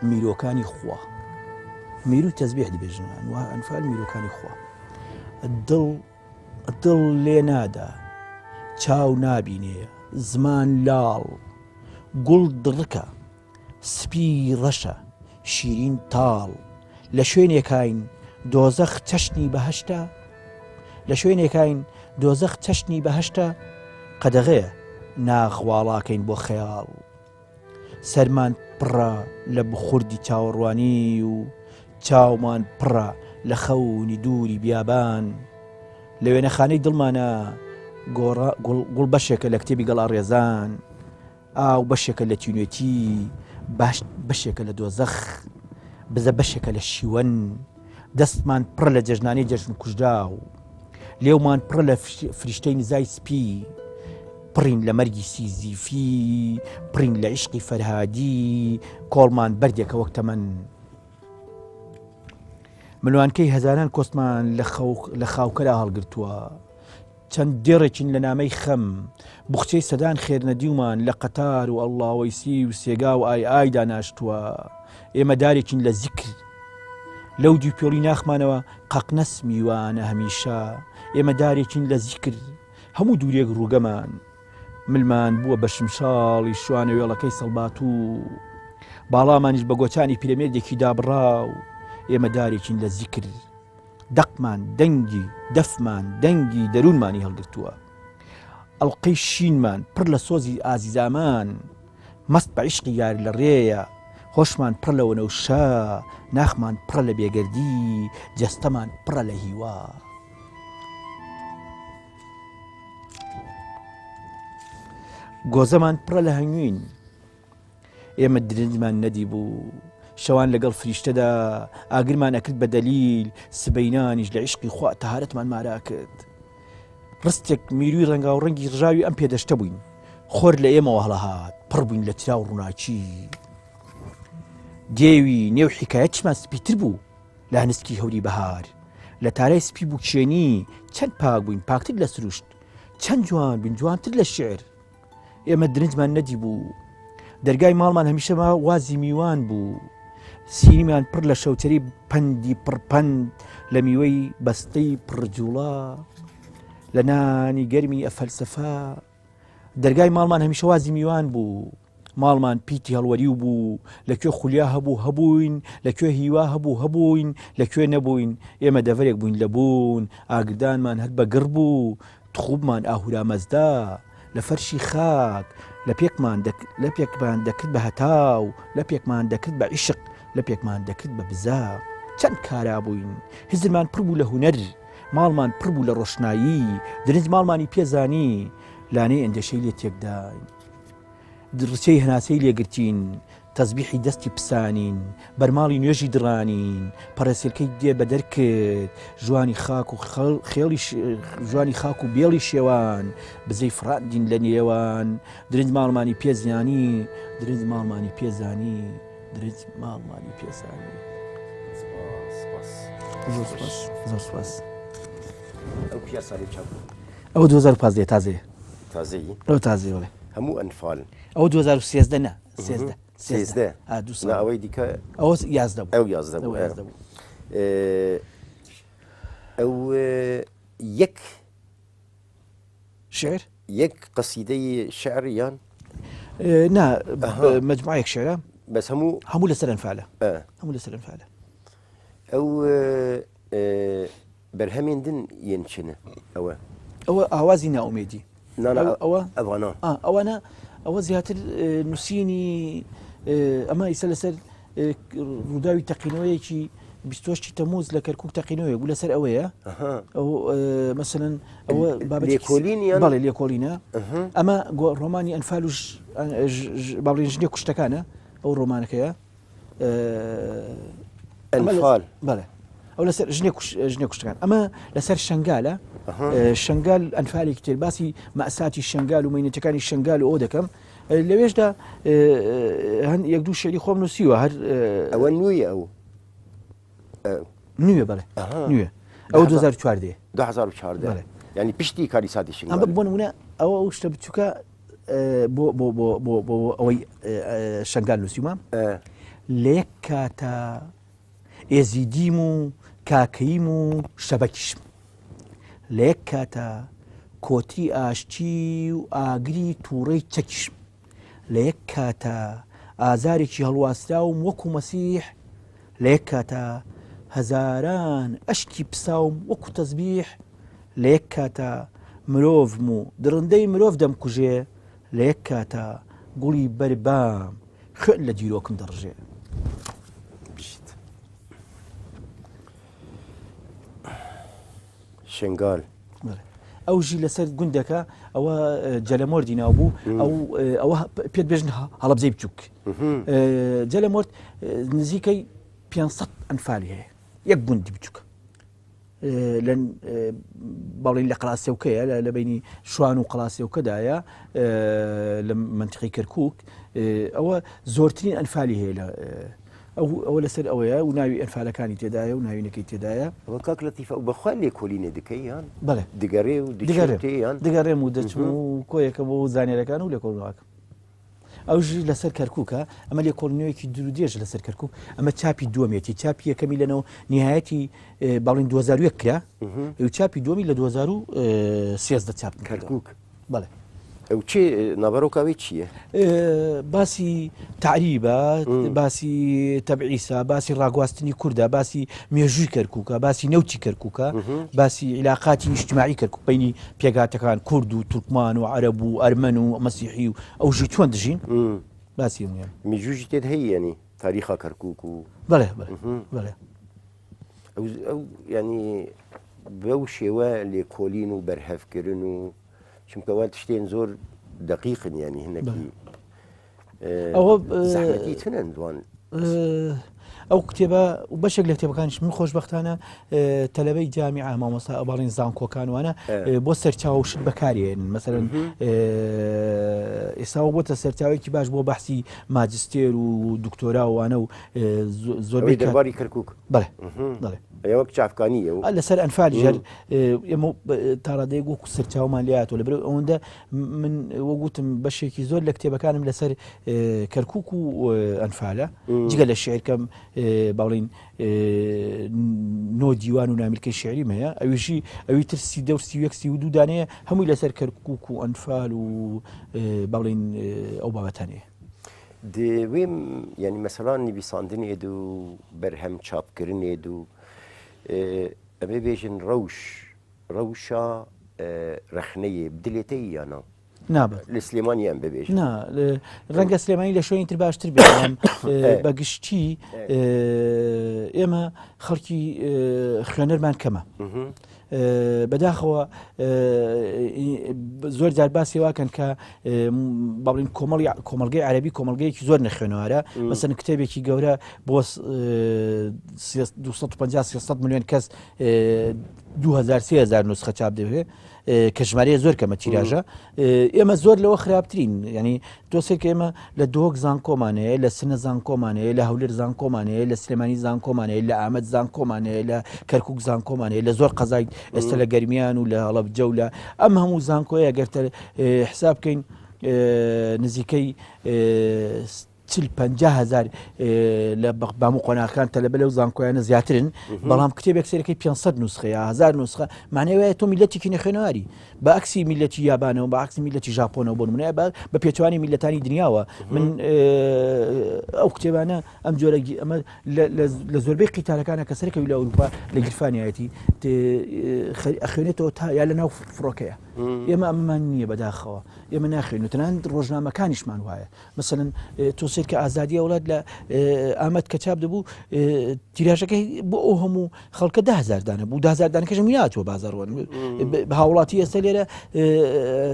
میرۆکانی خوا. میر و تەزبیح دەبێژن، ئەنوا-، ئەنفال میرۆکانی خوا. دڵ، دڵ لێ نادا، چاو نابینێ، زمان لاڵ، گوڵ دڕکە، سپی ڕەشە، شیرین تاڵ. لە شوێنێکاین دۆزەخ چەشنی بەهەشتە، لە شوێنێکاین دۆزەخ چەشنی بەهەشتە، قەدەغەیە ناخواڵاکەین بۆ خەیاڵ. سەرمان پڕە لە بخوردی چاوەڕوانی و چاومان پڕە لە خەونی دووری بیابان. لە وێنەخانەی دڵمانە گۆڕا-، گوڵ-، گوڵ بەشێکە لە کتێبی گەڵا ڕێزان، ئاو بەشێکە لە تینوێتی، باش بەشێکە لە دۆزەخ، بزە بەشێکە لە شیوەن. دەستمان پڕە لە جەژنانەی جەژن کوژراو، لێومان پڕە لە فش-، فریشتەی نزای سپی، پڕین لە مەرگی سیزیفی، پڕین لە عیشقی فەرهادی، کۆڵمان بەردێکە وەک تەمەن. ملوانکەی هەزاران کۆستمان لە خەو-، لە خاوکەرا هەڵگرتووە. چەند دێڕێکین لە نامەی خەم، بوخچەی سەدان خێرنەدیومان لە قەتار و ئەڵڵاوەیسی و سێگا و ئای ئای داناشتووە. ئێمە دارێکین لە زیکر. لەو دوو پێڵی ناخمانەوە قەق نەسمی وانە هەمیشە. ئێمە دارێکین لە زیکر. هەموو دوورێک ڕووگەمان. ملمان بووە بە شمشاڵی شوانە وێڵەکەی سەڵباتوو. باڵامانیش بە گۆچانی پیرەمێردێکی دابڕاو. ئێمە دارێکین لە زیکر. دەقمان دەنگی، دەفمان دەنگی دەروونمانی هەڵگرتووە. ئەڵقەی شینمان پڕ لە سۆزی ئازیزامان، مەست بە عیشقی یار لە ڕێیە. هۆشمان پڕە لە وەنەوشە، ناخمان پڕە لە بێگەردی، جەستەمان پڕە لە هیوا. گۆزەمان پڕە لە هەنگوین، ئێمە درنجمان نەدیبوو. شەوان لەگەڵ فریشتەدا ئاگرمان ئەکرد بە دەلیل، سبەینانیش لە عیشقی خوا تەهارەتمان مارا کرد. ڕستێک میروی ڕەنگاوڕەنگی ڕژاوی ئەم پێدەشتە بووین. خۆر لە ئێمەوە هەڵەهات، پڕ بووین لە چرا و ڕووناکی. دێوی نێو حیکایەتیشمان سپیتر بوو لە هەنسکی هەوری بەهار. لە تارای سپی بووکێنی چەند پاک بووین، پاکتر لە سروشت. چەند جوان بووین، جوانتر لە شیعر. ئێمە درنجمان نەدیبوو. دەرگای ماڵمان هەمیشە ما وازی میوان بوو. سینیمان پڕ لە شەوچەری پەندی پڕپەند، لە میوەی بەستەی پڕجوڵە، لە نانی گەرمی ئە فەلسەفە. دەرگای ماڵمان هەمیشە وازی میوان بوو. ماڵمان پیتی هەڵوەریو بوو. لە کوێ خولیا هەبوو هەبووین، لە کوێ هیوا هەبوو هەبووین، لە کوێ نەبووین. ئێمە دەڤەرێک بووین لە بوون. ئاگردانمان هەر بە گڕ بوو. تخوبمان ئاهورا مەزدا، لە فەرشی خاک، لە پێکمان دەک-، لە پێکمان دەکرد بە هەتاو، لە پێکمان دەکرد بە عیشق، لە پێکمان دەکرد بە بزا. چەند کارا بووین، هزرمان پڕ بوو لە هونەر، ماڵمان پڕ بوو لە ڕۆشنایی، درنج ماڵمانی پێزانی، لانەی ئەندێشەی لێ تێکداین. ڕچەی هەناسەی لێگرتین، تەزبیحی دەستی پسانین، بەرماڵی نوێژی دڕانین، پەڕێسێلکەی دێ بە دەرکرد، ژوانی خاک و خەڵ-، خێڵی ش-، ژوانی خاک و بێڵی شێوان، بزەی فڕاندین لە نێوان، درنج ماڵمانی پێزیانی، درنج ماڵمانی پێزانی، درنج ماڵمانی پێزانی. سپاس، سپاس. زۆر سپاس، زۆر سپاس. ئەو کیا ساڵی چاپ بوو؟ ئەو دوو هەزار و پازدە تازەیە. تازەیی؟ ئەو تازەیە، وەڵێ. هەموو ئەنفال؟ ئەو دوو هەزار و سێزدە نە، مهم. سێزدە. سێزدە. سێزدە. ئا، دوو ساڵ. نا، ئەوەی دیکە ئەوە یازدە بوو. ئەو یازدە بوو، ئەو ئێ. یازدە بوو. ئێ، ئەو، ئێ، یەک شعر؟ یەک قەسیدەی شعر یان؟ ئێ، نا، ئەها. ب-، مەجموعەیەک شعرە. بەس هەموو؟ هەموو لەسەر ئەنفالە. ئێ. هەموو لەسەر ئەنفالە. ئەو، ئێ، ئێ، بەرهەمێن دن یەن چنە ئەوە؟ ئەوە ئاوازی ناومێدی. نا، نا، ئەو، ئەوە؟ ئەوانە. ئا، ئەوانە، ئەوە زیاتر، ئێ، نووسینی، ئێ، ئەمە ئیسە لەسەر، ئێ، ڕووداوی تەقینەوەیەکی بیست و هەشتی تەموز لە کەرکووک تەقینەوەیە بوو، لەسەر ئەوەیە. ئەها. ئەو، ئێ، مەسەلەن، ئەوە بابەتێکی لێکۆلین یان؟ بەڵێ، لێکۆلینە. ئەها. ئەمە گۆ-، ڕۆمانی ئەنفال و ژ-، ئە، ژ-، ژ-، با بڵێن ژنێ کوشتەکانە، ئەو ڕۆمانەکەیە. ئێ، ئەمە لە-، ئەنفال. بەڵێ. ئەو لەسەر ژنێ کوش-، ژنێ کوشتەکان. ئەمە لەسەر شەنگالە. ئەها. ئێ، شەنگال ئەنفالێکی تر. باسی مەئساتی شەنگال و مەینەتەکانی شەنگال و ئەوە دەکەم. ئێ، لەوێشدا، ئێ، هەن یەک دوو شعری خۆم نووسیوە، هەر، ئێ، ئەوە نوێیە ئەو؟ ئێ. نوێ، بەڵێ. ئەها. نوێ. ئەوە دوو هەزار و چواردە. دوو هەزار و چواردە. بەڵێ. یعنی پشتی کاری ساتی ئەم شنگال. بۆ نمونە، ئەوە ئەو شتە بچووکە، ئێ، بۆ، بۆ، بۆ، بۆ، بۆ ئەوەی، ئێ، ئێ، شەنگال نووسیومە. ئێ. لە یەک کاتە ئێزیدیم و کاکەییم و شەبەکیشم. لە یەک کاتە کۆتری ئاشتی و ئاگری تووڕەی چەکیشم. لە یەک کاتە ئازارێکی هەڵواسراوم وەکو مەسیح. لە یەک کاتە هەزاران ئەشکی پساوم وەکو تەزبیح. لە یەک کاتە مرۆڤم و دڕندەی مرۆڤ دەمکوژێ. لە یەک کاتە گوڵی بەربام خوێن لە دیرۆکم دەڕژێ. بژیت. شنگال. بەڵێ. ئەو ژی لەسەر گوندەکە، ئەوە، ئێ، جەلەمۆردی ناو بوو. مم. ئەو، ئێ، ئەوە پ-، پێت بێژن هە-، هەڵەبزەی بچووک. مهم. ئێ، جەلەمۆرد، ئێ، نزیکەی پێنج سەد ئەنفالی هەیە. یەک گوندی بچووک. ئێ، لە، ئێ، باڵین لە قەڵاسێوکەیە، لە، لە بینی شوان و قەڵاسێوکەدایە، ئێ، لە منتقی کەرکووک. ئێ، ئەوە زۆرترین ئەنفالی هەیە لە، ئێ، ئەو، ئەوە لەسەر ئەوەیە و ناوی ئەنفالەکانی تێدایە و ناوینەکەی تێدایە. ئەوە کاک لەتیف، ئەو بەخوا لێکۆلینێ دکەی یان؟ بەڵێ. دگەڕێ و دگەڕێم. دچێتێ یان؟ دگەڕێم و دەچم مهم. و کۆیەکە بۆ زانیارەکان و لێکۆڵنەوەکەم. ئەو ژی لەسەر کەرکووکە، ئەمە لێکۆڵینەوەیەکی دوور و درێژە لەسەر کەرکووک. ئەمە چاپی دووەمێتی، چاپی یەکەمی لەنەوە نهایەتی، ئێ، باڵین دوو هەزار و یەک کرا. مهم. ئێ، و چاپی دووەمی لە دوو هەزار و سێزدە چاپ کرا. کەرکووک. بەڵێ. Ew çi, e, naveroka wê çi ye? E, basî tarîb e, Hmm. basî tebîs e, basî raguhastinî Kurd e, basî mêjûyî Kerkûk e, basî newtî Kerkûk e, Mhm. basî îlaqatî îctimaî Kerkûk, beynî pêkhatekan Kurd û Turkman û Ereb û Ermen û Mesîhî û ew jî çond dijîn. Hmm. Basî hemûyan. Mêjû jî tê de heye, yanî tarîxa Kerkûk û Belê, belê, Mhm. belê. Ew, ew, yanî, bi ew şêwe lêkolîn û berhevkirin û, çimkî wan tiştên zor deqîq in, yanî hinekî, Belê. e, Ew, e, zehmetî tune in di wan. E, ew kitêbe û beşek lê kitêbekaniş min xweşbextane, e, telebey camia, mamosta, balên zankokan wane, E. e, bo serçawe û şit bekarê hênin. Meselen, Mhm. e, êsa ew bote serçaweyekî baş bo behsî majistêr û doktora û wane û, e, zo-, zor Ew ê bê ka- derbarî Kerkûk. Belê, Mhm. belê. Ya wek çavkanî ye û A, li ser Enfalî jî her, Mhm. e, êmo, e, ta radeyek wekû serçaweman lê hatiye. Li ber ewende min, e, wek gotim, beşekî zor lê kitêbekanim li ser, e, Kerkûk û, e, Enfal e. Mhm. Cige lê şiir kem, e, balîn, e, no dîwan û namîlkên şiirî me ye. Ew jî, ew ê tir sî û deh, sî û yek, sî û du dane ye. Hemû li ser Kerkûk û Enfal û, e, balîn, e, ew babetan e. Di wê, m-, yanî mesela nivîsandinê de û berhem çapkirinê de û, e, em ê bêjin rewş, rewşa, e, rexneyê bi dilê te yî ya na? Na, be. Li Silêmaniyê em bibêjin. Na, li, renge Silêmanî li şoyên tir baştir bê. Em, e, Evet. be giştî, Evet. e, ême xelkî, e, xwênerman kem e. Mhm. E, bedaxewa, e, e, zor car basê wa ken ke, e, m-, babrin komelî-, komelgê erebî komelgeyekî zor nexwênewar e. Hmm. Mesela kitêbekî gewre bo s-, e, sê-, du sed û pêncî sê sed milyon kes, e, du hezar sê hezar nusxe çap dibe. E, ke jimareyê zor kem e tîraja. Hmm. E, ême zor li we xirabtirîn. Yanî, Dostê ke ême li Duhok zankoman heye, li Sine zankoman heye, li Hewlêr zankoman heye, li Silêmanî zankoman heye, li Amed zankoman heye, li Kerkûk zankoman heye, li zor qezayî, Hmm. êsta li Germiyan û li Helebce û li, em hemû zankoyê eger te, e, hesab bikeyn, e, nizîkey, e, çil pêncî hezar, e, li Bamû qonaxekan telebe li ew zankoyane zêdetir in. Mhm. Belam kitêbek serê ke pênc sed nusxe ya hezar nusxe, manê wê ye to mîletekî nexwênewarî. Bi eksî mîletî Yaban e, bi eksî mîletî Japon e, bo nimûne, bi, bi pêçewanî mîletanî dinya we. Mhm. Min, e, ew kitêbane, em cure gî-, em li, li, li zorbey qîtarekane ke sereke wî li Ewropa, li girfaniya yetî, tê, e, xe-, xwênê to ta ya li nav firoke ye. Mhm. Ême, ême man niye bedaxewa. Ême naxwênû. Tenan rojnamekanîşman waye. Meselen, e, to sêr ke Azadiya Welat li, e, Amed ke çap dibû, e, tîrajeke bo ew hemû xelke deh hezar dane bû. Deh hezar daneke ji min nehatiye bazar wan. Hmm. Bi, bi hawlatî êsta lêre, e,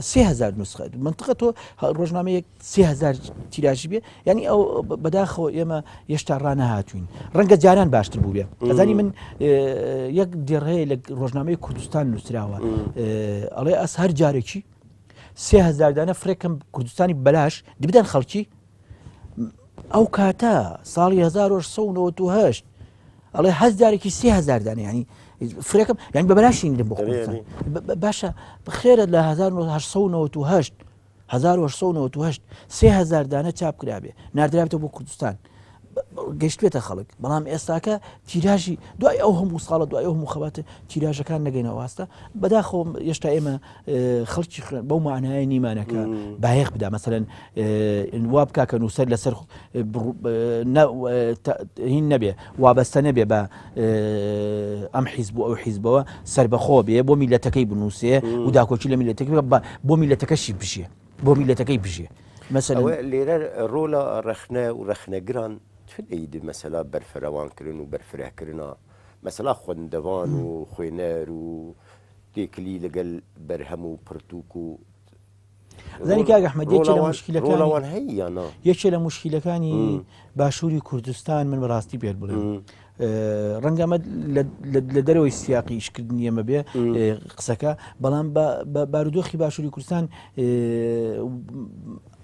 sê hezar nusxe. Mintiqe to ha, rojnameyek sê hezar tîrajî bê. Yanî ew be-, bedaxewa ême hêşta ranehatûn. Renge caran baştir bûbê. Hmm. Ez zanî min, e, yek dêrheye li rojnameyê Kurdistan nusrawa. Hmm. E, alê ez her carekî sê hezar dane firêkim Kurdistanî belaş dibiden xelkî. Ew kate salî hezar û heşt sed û newid û heşt, alê hezar carekî sê hezar dane, yanî firêkim, yanî bi belaş şîn dibin bo Erê, Kurdistan. erê. Be-, be-, baş e, bi xêr e li hezar û heşt sed û newid û heşt, hezar û heşt sed û newid û heşt, sê hezar dane çap kirabê. Nardirabe bo Kurdistan. Be-, be-, geştibête xelk. Belam êstake tîrajî, duayê ew hemû sala, duayê ew hemû xebate, tîrajekan negeyne wasta. Bedaxewa hêşta ême, e, xelkî xwe bew manayê nîmane ke Hmm. bayex bida. Meselen, e, wa bika ke nûser li ser xwe, e, bi ru-, e, ne, e, te-, hîn nebê, wabeste nebê be, e, em hîzb û ew hîzb be, serbexwe bê, bo mîletekey binûsê Hmm. û dakoçî li mîletekê bike, ba-, bo mîleteke jî bijî. Bo mîletekey bijî. Meselen Ew e lêre rola rexne û rexnegiran tu leyî di mesela berfirewankirin û berfirehkirina mesela xwendevan Hmm. û xwêner û têkilî li gel berhem û pirtûk û Zanî rol-, kak Ehmed, yekê rola lê wan, muşkîlekanî, rola wan heye ya na? Yekê lê muşkîlekanî Hmm. Başûrî Kurdistan, min bi rastî pê bêlim. Hmm. E, renge me li, li, li derewey siyaqî îşkiriniyê me bê, Hmm. e, qiseke. Belam ba-, ba-, barûdoxî Başûrî Kurdistan, e,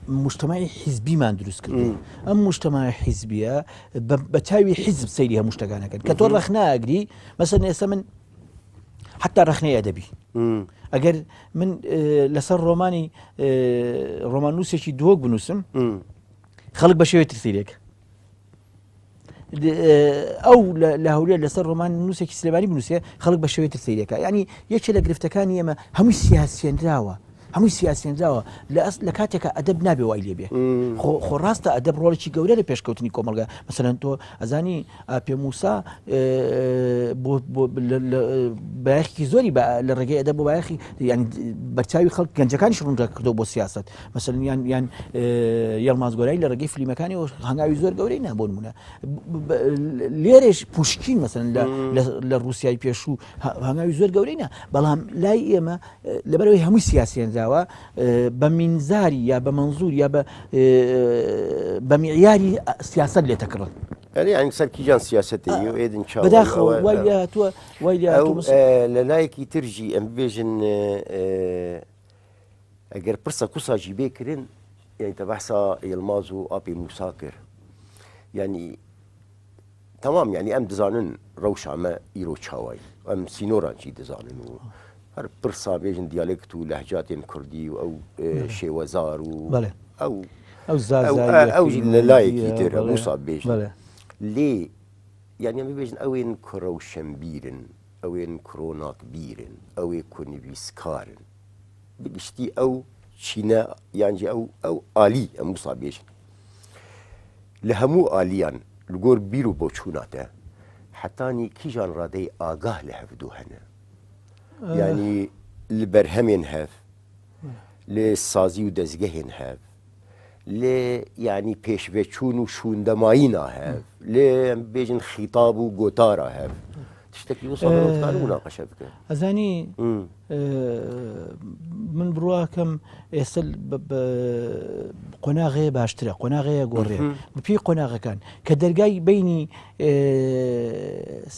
mujtemaê hîzbî man dirust kirdi. Hmm. Em mujtemaê hîzbî ye, bi, bi çavê hîzb seyrî hemû tiştekane kin. Ke to Mhm. rexne agirî, mesela êsta min heta rexneyê edebî. Hmm. Eger min, e, li ser romanî, e, romannûsekî Duhok binûsim, Hmm. xelk bi şêwê tir seyrê ke. Di, e, ew li, li Hewlêr li ser romannûsekî Silêmanî binûse, xelk bi şêwê tir seyrê ke. Yanî yekê lê giriftekanî ême hemû siyasîyenrawe. هەمووی سیاسیێنراوە. لە ئەس لە کاتێکە ئەدەب نابێ وای لێ بێ. خۆ خۆ ڕاستە ئەدەب ڕۆڵێکی گەورە لە پێشکەوتنی کۆمەڵگە. مەسەلەن تۆ ئەزانی ئاپێ موسا، ئێ، بۆ بۆ لە لە بایەخێکی زۆری بە لە ڕێگەی ئەدەب بۆ بایەخی، یانی، بەرچاوی خەڵک گەنجەکانیش ڕوونڕا کردەوە بۆ سیاسەت. مەسەلەن یان یان ئێ، یەڵماز گۆرانی لە ڕێگەی فلیمەکانی و هەنگاوی زۆر گەورەی نا بۆ نمونە. ب- ب- لێرەش پوشکین مەسەلەن لە لە لە ڕووسیای پێشوو هە- هەنگاوی زۆر گەورەی نا. بەڵام لای ئێمە، ئێ، لەبەرەوەی هەمووی سیاسیێنراوە، ئێ، بە مینزاری یا بە مەنزور یا بە ئێ، بە معیاری سیاسەت لێ تەکڕن. ئەرێ یانی سەر کیجان سیاسەتێ یو ئێدن چاوە بەداخەوە. وای لێ هاتووە، وای لێ هاتووە. لە لایەکی ترژی ئەم بێژن، ئەگەر پرسە کوساژی بێ کرن، یعنی تە بەحسا یلماز و ئاپی موسا کرد. یعنی تەمام، یعنی ئەم دزانن ڕەوشامە ئیرۆ چاوای، ئەم سینۆران چی دزانن و هەر پرسا بێژن دیالکت و لەهجاتێن کوردی و ئەو شێوەزار و ئەو ئەو ئەو لە لایەکی تر موسا بێژن. لێ یعنی ئەمە بێژن ئەوێن کوڕەوشەمبیرن، ئەوێن کوڕۆناک بیرن، ئەوێ کونیویسکارن. بگشتی ئەو چینە یانجی ئەو ئەو عالی ئەم موسا بێژن. لە هەموو ئالیان لە گۆر بیر و بۆچووناتە، حتانی کیژان ڕادەی ئاگاه لە هەفدوو هەنە. یعنی لە بەرهەمێن هەف، لێ سازی و دەزگەهێن هەف، لێ یعنی پێشڤەچوون و شووندەمایینا هەف، لێ بێژن خیتاب و گۆتارا هەف. تشتێکی وسا بەرەوتکار و مناقەشە بکە. ئەزانی من بڕواکەم ئێستا قۆناغەیە باشترە، قۆناغەیە گۆڕێ بپی قۆناغەکان کە دەرگای بینی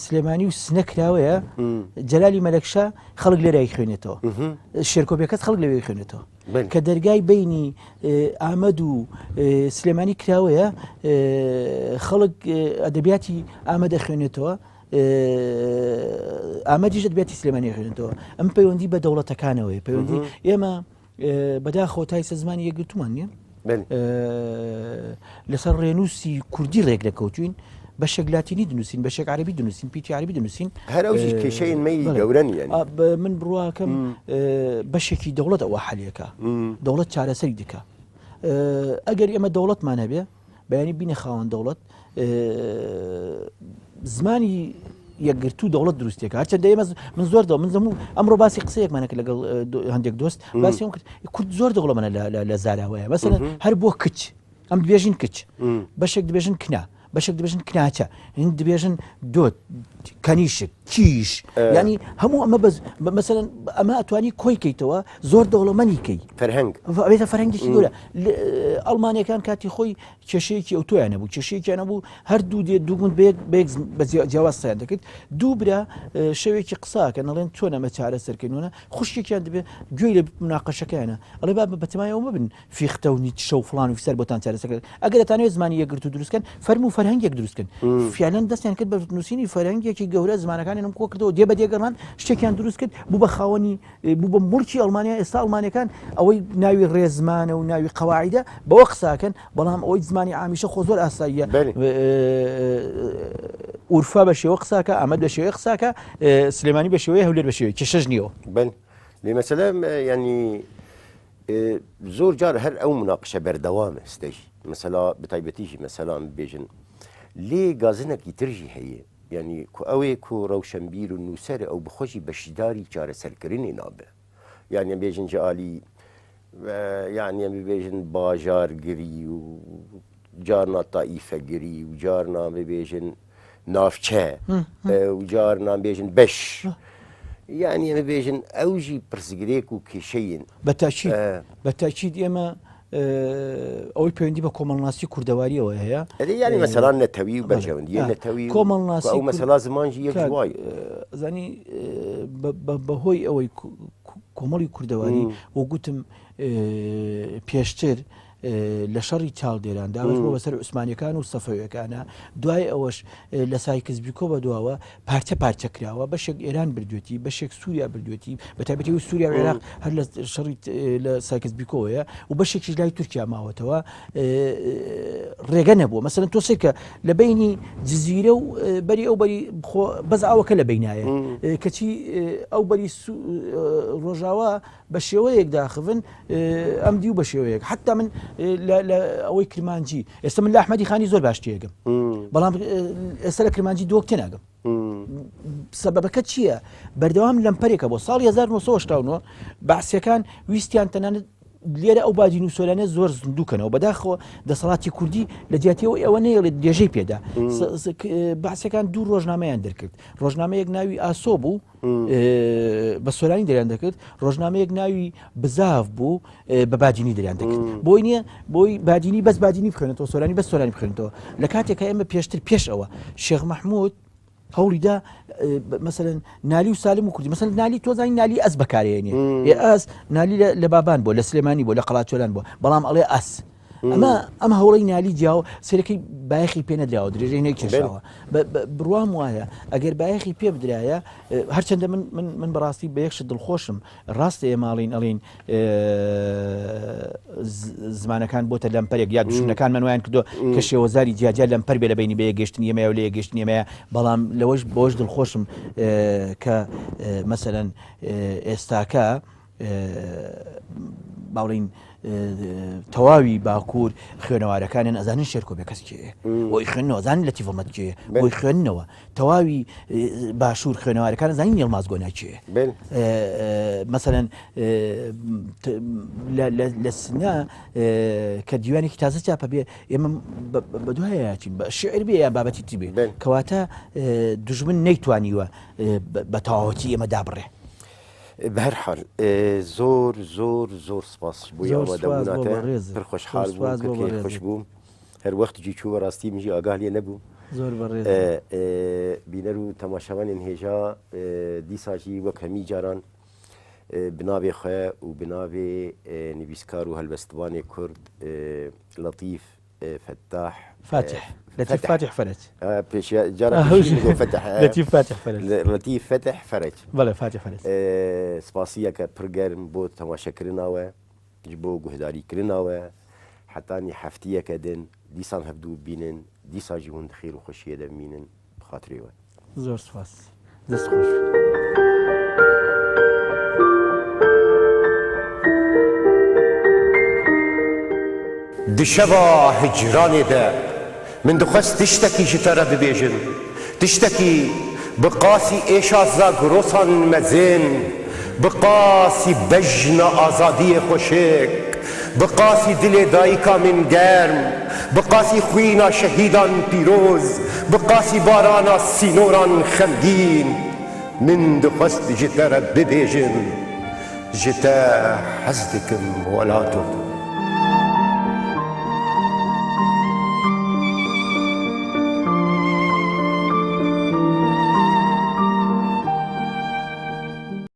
سلێمانی و سنە کراوەیە. جەلالی مەلەکشا خەڵک لێرای خوێنێتەوە. شێرکۆ بێکەس خەڵک لەوێ خوێنێتەوە. کە دەرگای بینی ئامەد و سلێمانی کراوەیە، خەڵک ئەدەبیاتی ئامەدە خوێنێتەوە. ئامەدیش ئەدەبیاتی سلێمانی خوێنێتەوە. ئەم پەیوەندی بە دەوڵەتەکانەوەی پەیوەندی ئێمە بەداخەوە تایسە زمانی یەکگرتومان نییە. لەسەر ڕێنووسی کوردی ڕێک لە کەوتوین. بەشێک لاتینی دنووسین، بەشێک عەرەبی دنووسین، پیتی عەرەبی دنووسین. هەر ئەو ژی کێشەیەن مەی گەورە نییە. من بڕواکەم بەشێکی دەوڵەت ئەوە حەلیەکە. دەوڵەت چارەسەری دکە. ئەگەر ئێمە دەوڵەتمان هەبێ، بەیانی بینە خاوەن دەوڵەت، زمانی یەکگرتوو دەوڵەت دروستێکە. هەرچەندە ئێمە من زۆر دەوڵ من زەموو ئەمڕۆ باسی قسەیەکمان کرد لەگەڵ هەندێک دۆست. باسی کرد کورد زۆر دەوڵەمەە لە زاراوەیە. مەسەلەن هەر بۆ کچ ئەم دبێژین کچ، بەشێک دبێژن کنا، بەشێک دبێژن کناچە، هین دبێژن دۆت، کەنیشک، کیش. یانی هەموو ئەمە بەس مەسەلەن ئەمە ئەتوانی کۆی کەیتەوە، زۆر دەوڵەمەنی کەی. فەرهەنگ ئەوێتە فەرهەنگێکی گەورە. ئەڵمانیەکان کاتی خۆی کێشەیەکی ئەوتۆیان نەبوو، کێشەیەکیان نەبوو، هەر دوو دێ دوو گوند بە یەک بە یەک بە جیا- جیاواز سەیان دەکرد. دوو برا ئێ، شەوێکی قساکەن ئەڵێن چۆن ئەمە چارەسەر کەینەوە. خوشکێکیان دبێ گوێی لە مناقەشەکەیانە ئەڵێ با بە تەمای ئەوە مەبن فیختە و نیتشە و فڵان و فیسەر بۆتان چارەسەر کرد. ئەگەر ئەتانەوێت زمانی یەکگرتوو دروستکەن فەرموو فەرهەنگێک دروستکن. فیعلەن دەستیان کرد بە نووسینی فەرهەنگێکی گەورە، زمانەکانی نم کۆ کردەوە دێ بە دێگەڕان شتێکیان دروست کرد بوو بە خاوەنی بوو بە موڵکی ئەڵمانیا. ئێستا ئەڵمانەکان ئەوەی ناوی ڕێزمانە و ناوی قەواعیدە بەوە قساکەن، بەڵام ئەوەی زمانی عامیشە خۆ زۆر ئاساییە. ئورفا بە شێوە قساکە، ئامەد بە شێوەی قساکە، سلێمانی بە شێوەیە، هەولێر بە شێوەیە، کێشەش نییەوە. بەن لێ مەسەلە یعنی زۆر جار هەر ئەو مناقشە بەردەوامە ستەژی مەسەلا بتایبەتیژی مەسەلان ببێژن لێ گازنەکی ترژی هەیە. یعنی کو ئەوێ کو ڕەوشەنبیر و نووسەر ئەو بخۆشی بەشداری چارەسەرکردنی نابێ. یعنی بێژن جە عالی یعنی ببێژن باژارگری و جارنا تائیفەگری و جارنا ببێژن ناوچە و جارنا بێژن بەش. یعنی ببێژن ئەو ژی پرسگرێک و کێشەین. بە تاکید بە تاکید ئێمە ئەوەی پەیوەندی بە کۆمەڵناسی کوردەواریەوە هەیە. ئەدی یعنی مەسەلان نەتەوی و بەرژەوەندی نەتەوی کۆمەڵناسی و مەسەلا زمانجی یەک وای. زانی بەهۆی ئەوەی کۆمەڵی کوردەواری وەگوتم پێشتر لە شەڕی چاڵدێراندا، ئەوەش بۆ بەسەر عوسمانیەکان و سەفەویەکانە. دوای ئەوەش لە سایکس بیکۆ بە دواوە پارچە پارچە کراوە، بەشێک ئێران بردوێتی، بەشێک سووریا بردوێتی، بە تایبەتی و سووریا و عێراق هەر لە شەڕی لە سایکس بیکۆوەیە و بەشێکیش لای تورکیا ماوەتەوە. ڕێگە نەبووە. مەسەلەن تۆ سێکە لە بینی جززیرە و بەری ئەو بەری خۆ بەز ئاوەکە لە بینایە. کەچی ئەو بەری ڕۆژاوا بە شێوەیەک داخڤن، ئەم دیو بە شێوەیەک. حتا من لە ئەوەی کرمانجی، ئێستا من لە ئەحمەدی خانی زۆر باش تێگەم، بەڵام ئێستا لە کرمانجی دۆک تێناگەم. سەبەبەکە چییە؟ بەردەوام لەمپەرێکە بۆ ساڵی هەزار و نۆ سەد و هەشتا و نۆ بەعسیەکان ویستیان تەنانەت لێرە ئەو بادین و سۆرانە زۆر زندووکەنەوە. بەداخەوە دەسەڵاتی کوردی لە جیاتی ئەوەی ئەوە نەیەڵێت درێژەی پێدا. بەعسیەکان دوو ڕۆژنامەیان دەرکرد. ڕۆژنامەیەک ناوی ئاسۆ بوو، بە سۆرانی دەریان دەکرد، ڕۆژنامەیەک ناوی بزاف بوو، بە بادینی دەریان دەکرد. بۆی نییە، بۆی بادینی بەس بادینی بخوێنێتەوە، سۆرانی بەس سۆرانی بخوێنێتەوە. لە کاتێکە ئێمە پێشتر پێش ئەوە شێخ مەحموود هەوڵیدا، مەسەلەن نالی و سالم و کوردی، مەسەلەن نالی تۆ زانی نالی ئەس بەکارهێنێ. ئێ ئەس نالی لە بابان بووە، لە سلێمانی بووە، لە قەڵاچۆلان بووە، بەڵام ئەڵێ ئەس. ئەمە ئەم هەوڵی نالی جیاوە سێرەکەی بایەخی پێ نەدراوە، درێژەی نەیکێشاوە. بە- بە- بڕوام وایە ئەگەر بایەخی پێ بدرایە، هەرچەندە من من من بەڕاستی بە یەک شت دڵخۆشم. ڕاستە ئێماڵین ئەڵین زمانەکان بۆتە لەمپەرێک یا دوژمنەکانمان وایان کردو کە شێوەزاری جیاجیا لەمپەر بێ لە بینی بە یەکگەشتنی ئێمەیە و لە یەکگەشتنی ئێمەیە. بەڵام لەوەش بۆش دڵخۆشم کە مەسەلەن ئێستاکە باڵین تەواوی باکوور خوێنەوارەکانیان ئەزانن شێرکۆ بێ کەس کێ، بۆی خوێنەوە ئەزانن لەتیف ئەحمەد کێ، بۆی خوێنەوە تەواوی باشوور خوێنەوارەکان ئەزانین یڵماز گۆنا کێ. مەسەلەن لە سنە کە دیوانێکی تازە چاپە بێ ئێمە بە دوایەچین، بە شعر بێ یا بابەتی تر بێ، کەواتە دوژمن نەیتوانیوە بە تەواوەتی ئێمە دابڕێ. Bi her hal, e, zor, zor, zor spas ji bo ya we debûna te. Pir xweşhal bûm, pir kêfxweş bûm. Her wext jî çû ve rastî min jî agah lê nebûm. Zor berêz. E, e, bîner û temaşevanên hêja, e, dîsa jî wek hemî caran, e, bi navê xwe û bi navê, e, nivîskar û helbestvanê Kurd, e, Letîf, e, Fettah, Fatih. E, Letîf Fetih. Fatih Ferec. E, pêşiya, cara Ah, pêşî hewş. Min got Fetih, e, Letîf Fatih Ferec. Le-, Letîf Fetih Ferec. Bele, Fatih Ferec. E, spasiyeke pir germ bo temaşekirina we, ji bo guhdarîkirina we. Hetanî heftiyeke din, dîsan hevdû bînin, dîsa jî hûn di xêr û xweşiyê de bimînin, bi xatirê we. Zor spas. Dest xweş. Di şeva hicranê de min dixwest tiştekî ji te re bibêjim. Tiştekî bi qasî êşa zagrosan mezin, bi qasî bejna azadiyê xweşik, bi qasî dilê dayika min germ, bi qasî xwîna şehîdan pîroz, bi qasî barana sînoran xemgîn. Min dixwest ji te re bibêjim, ji te hez dikim welato.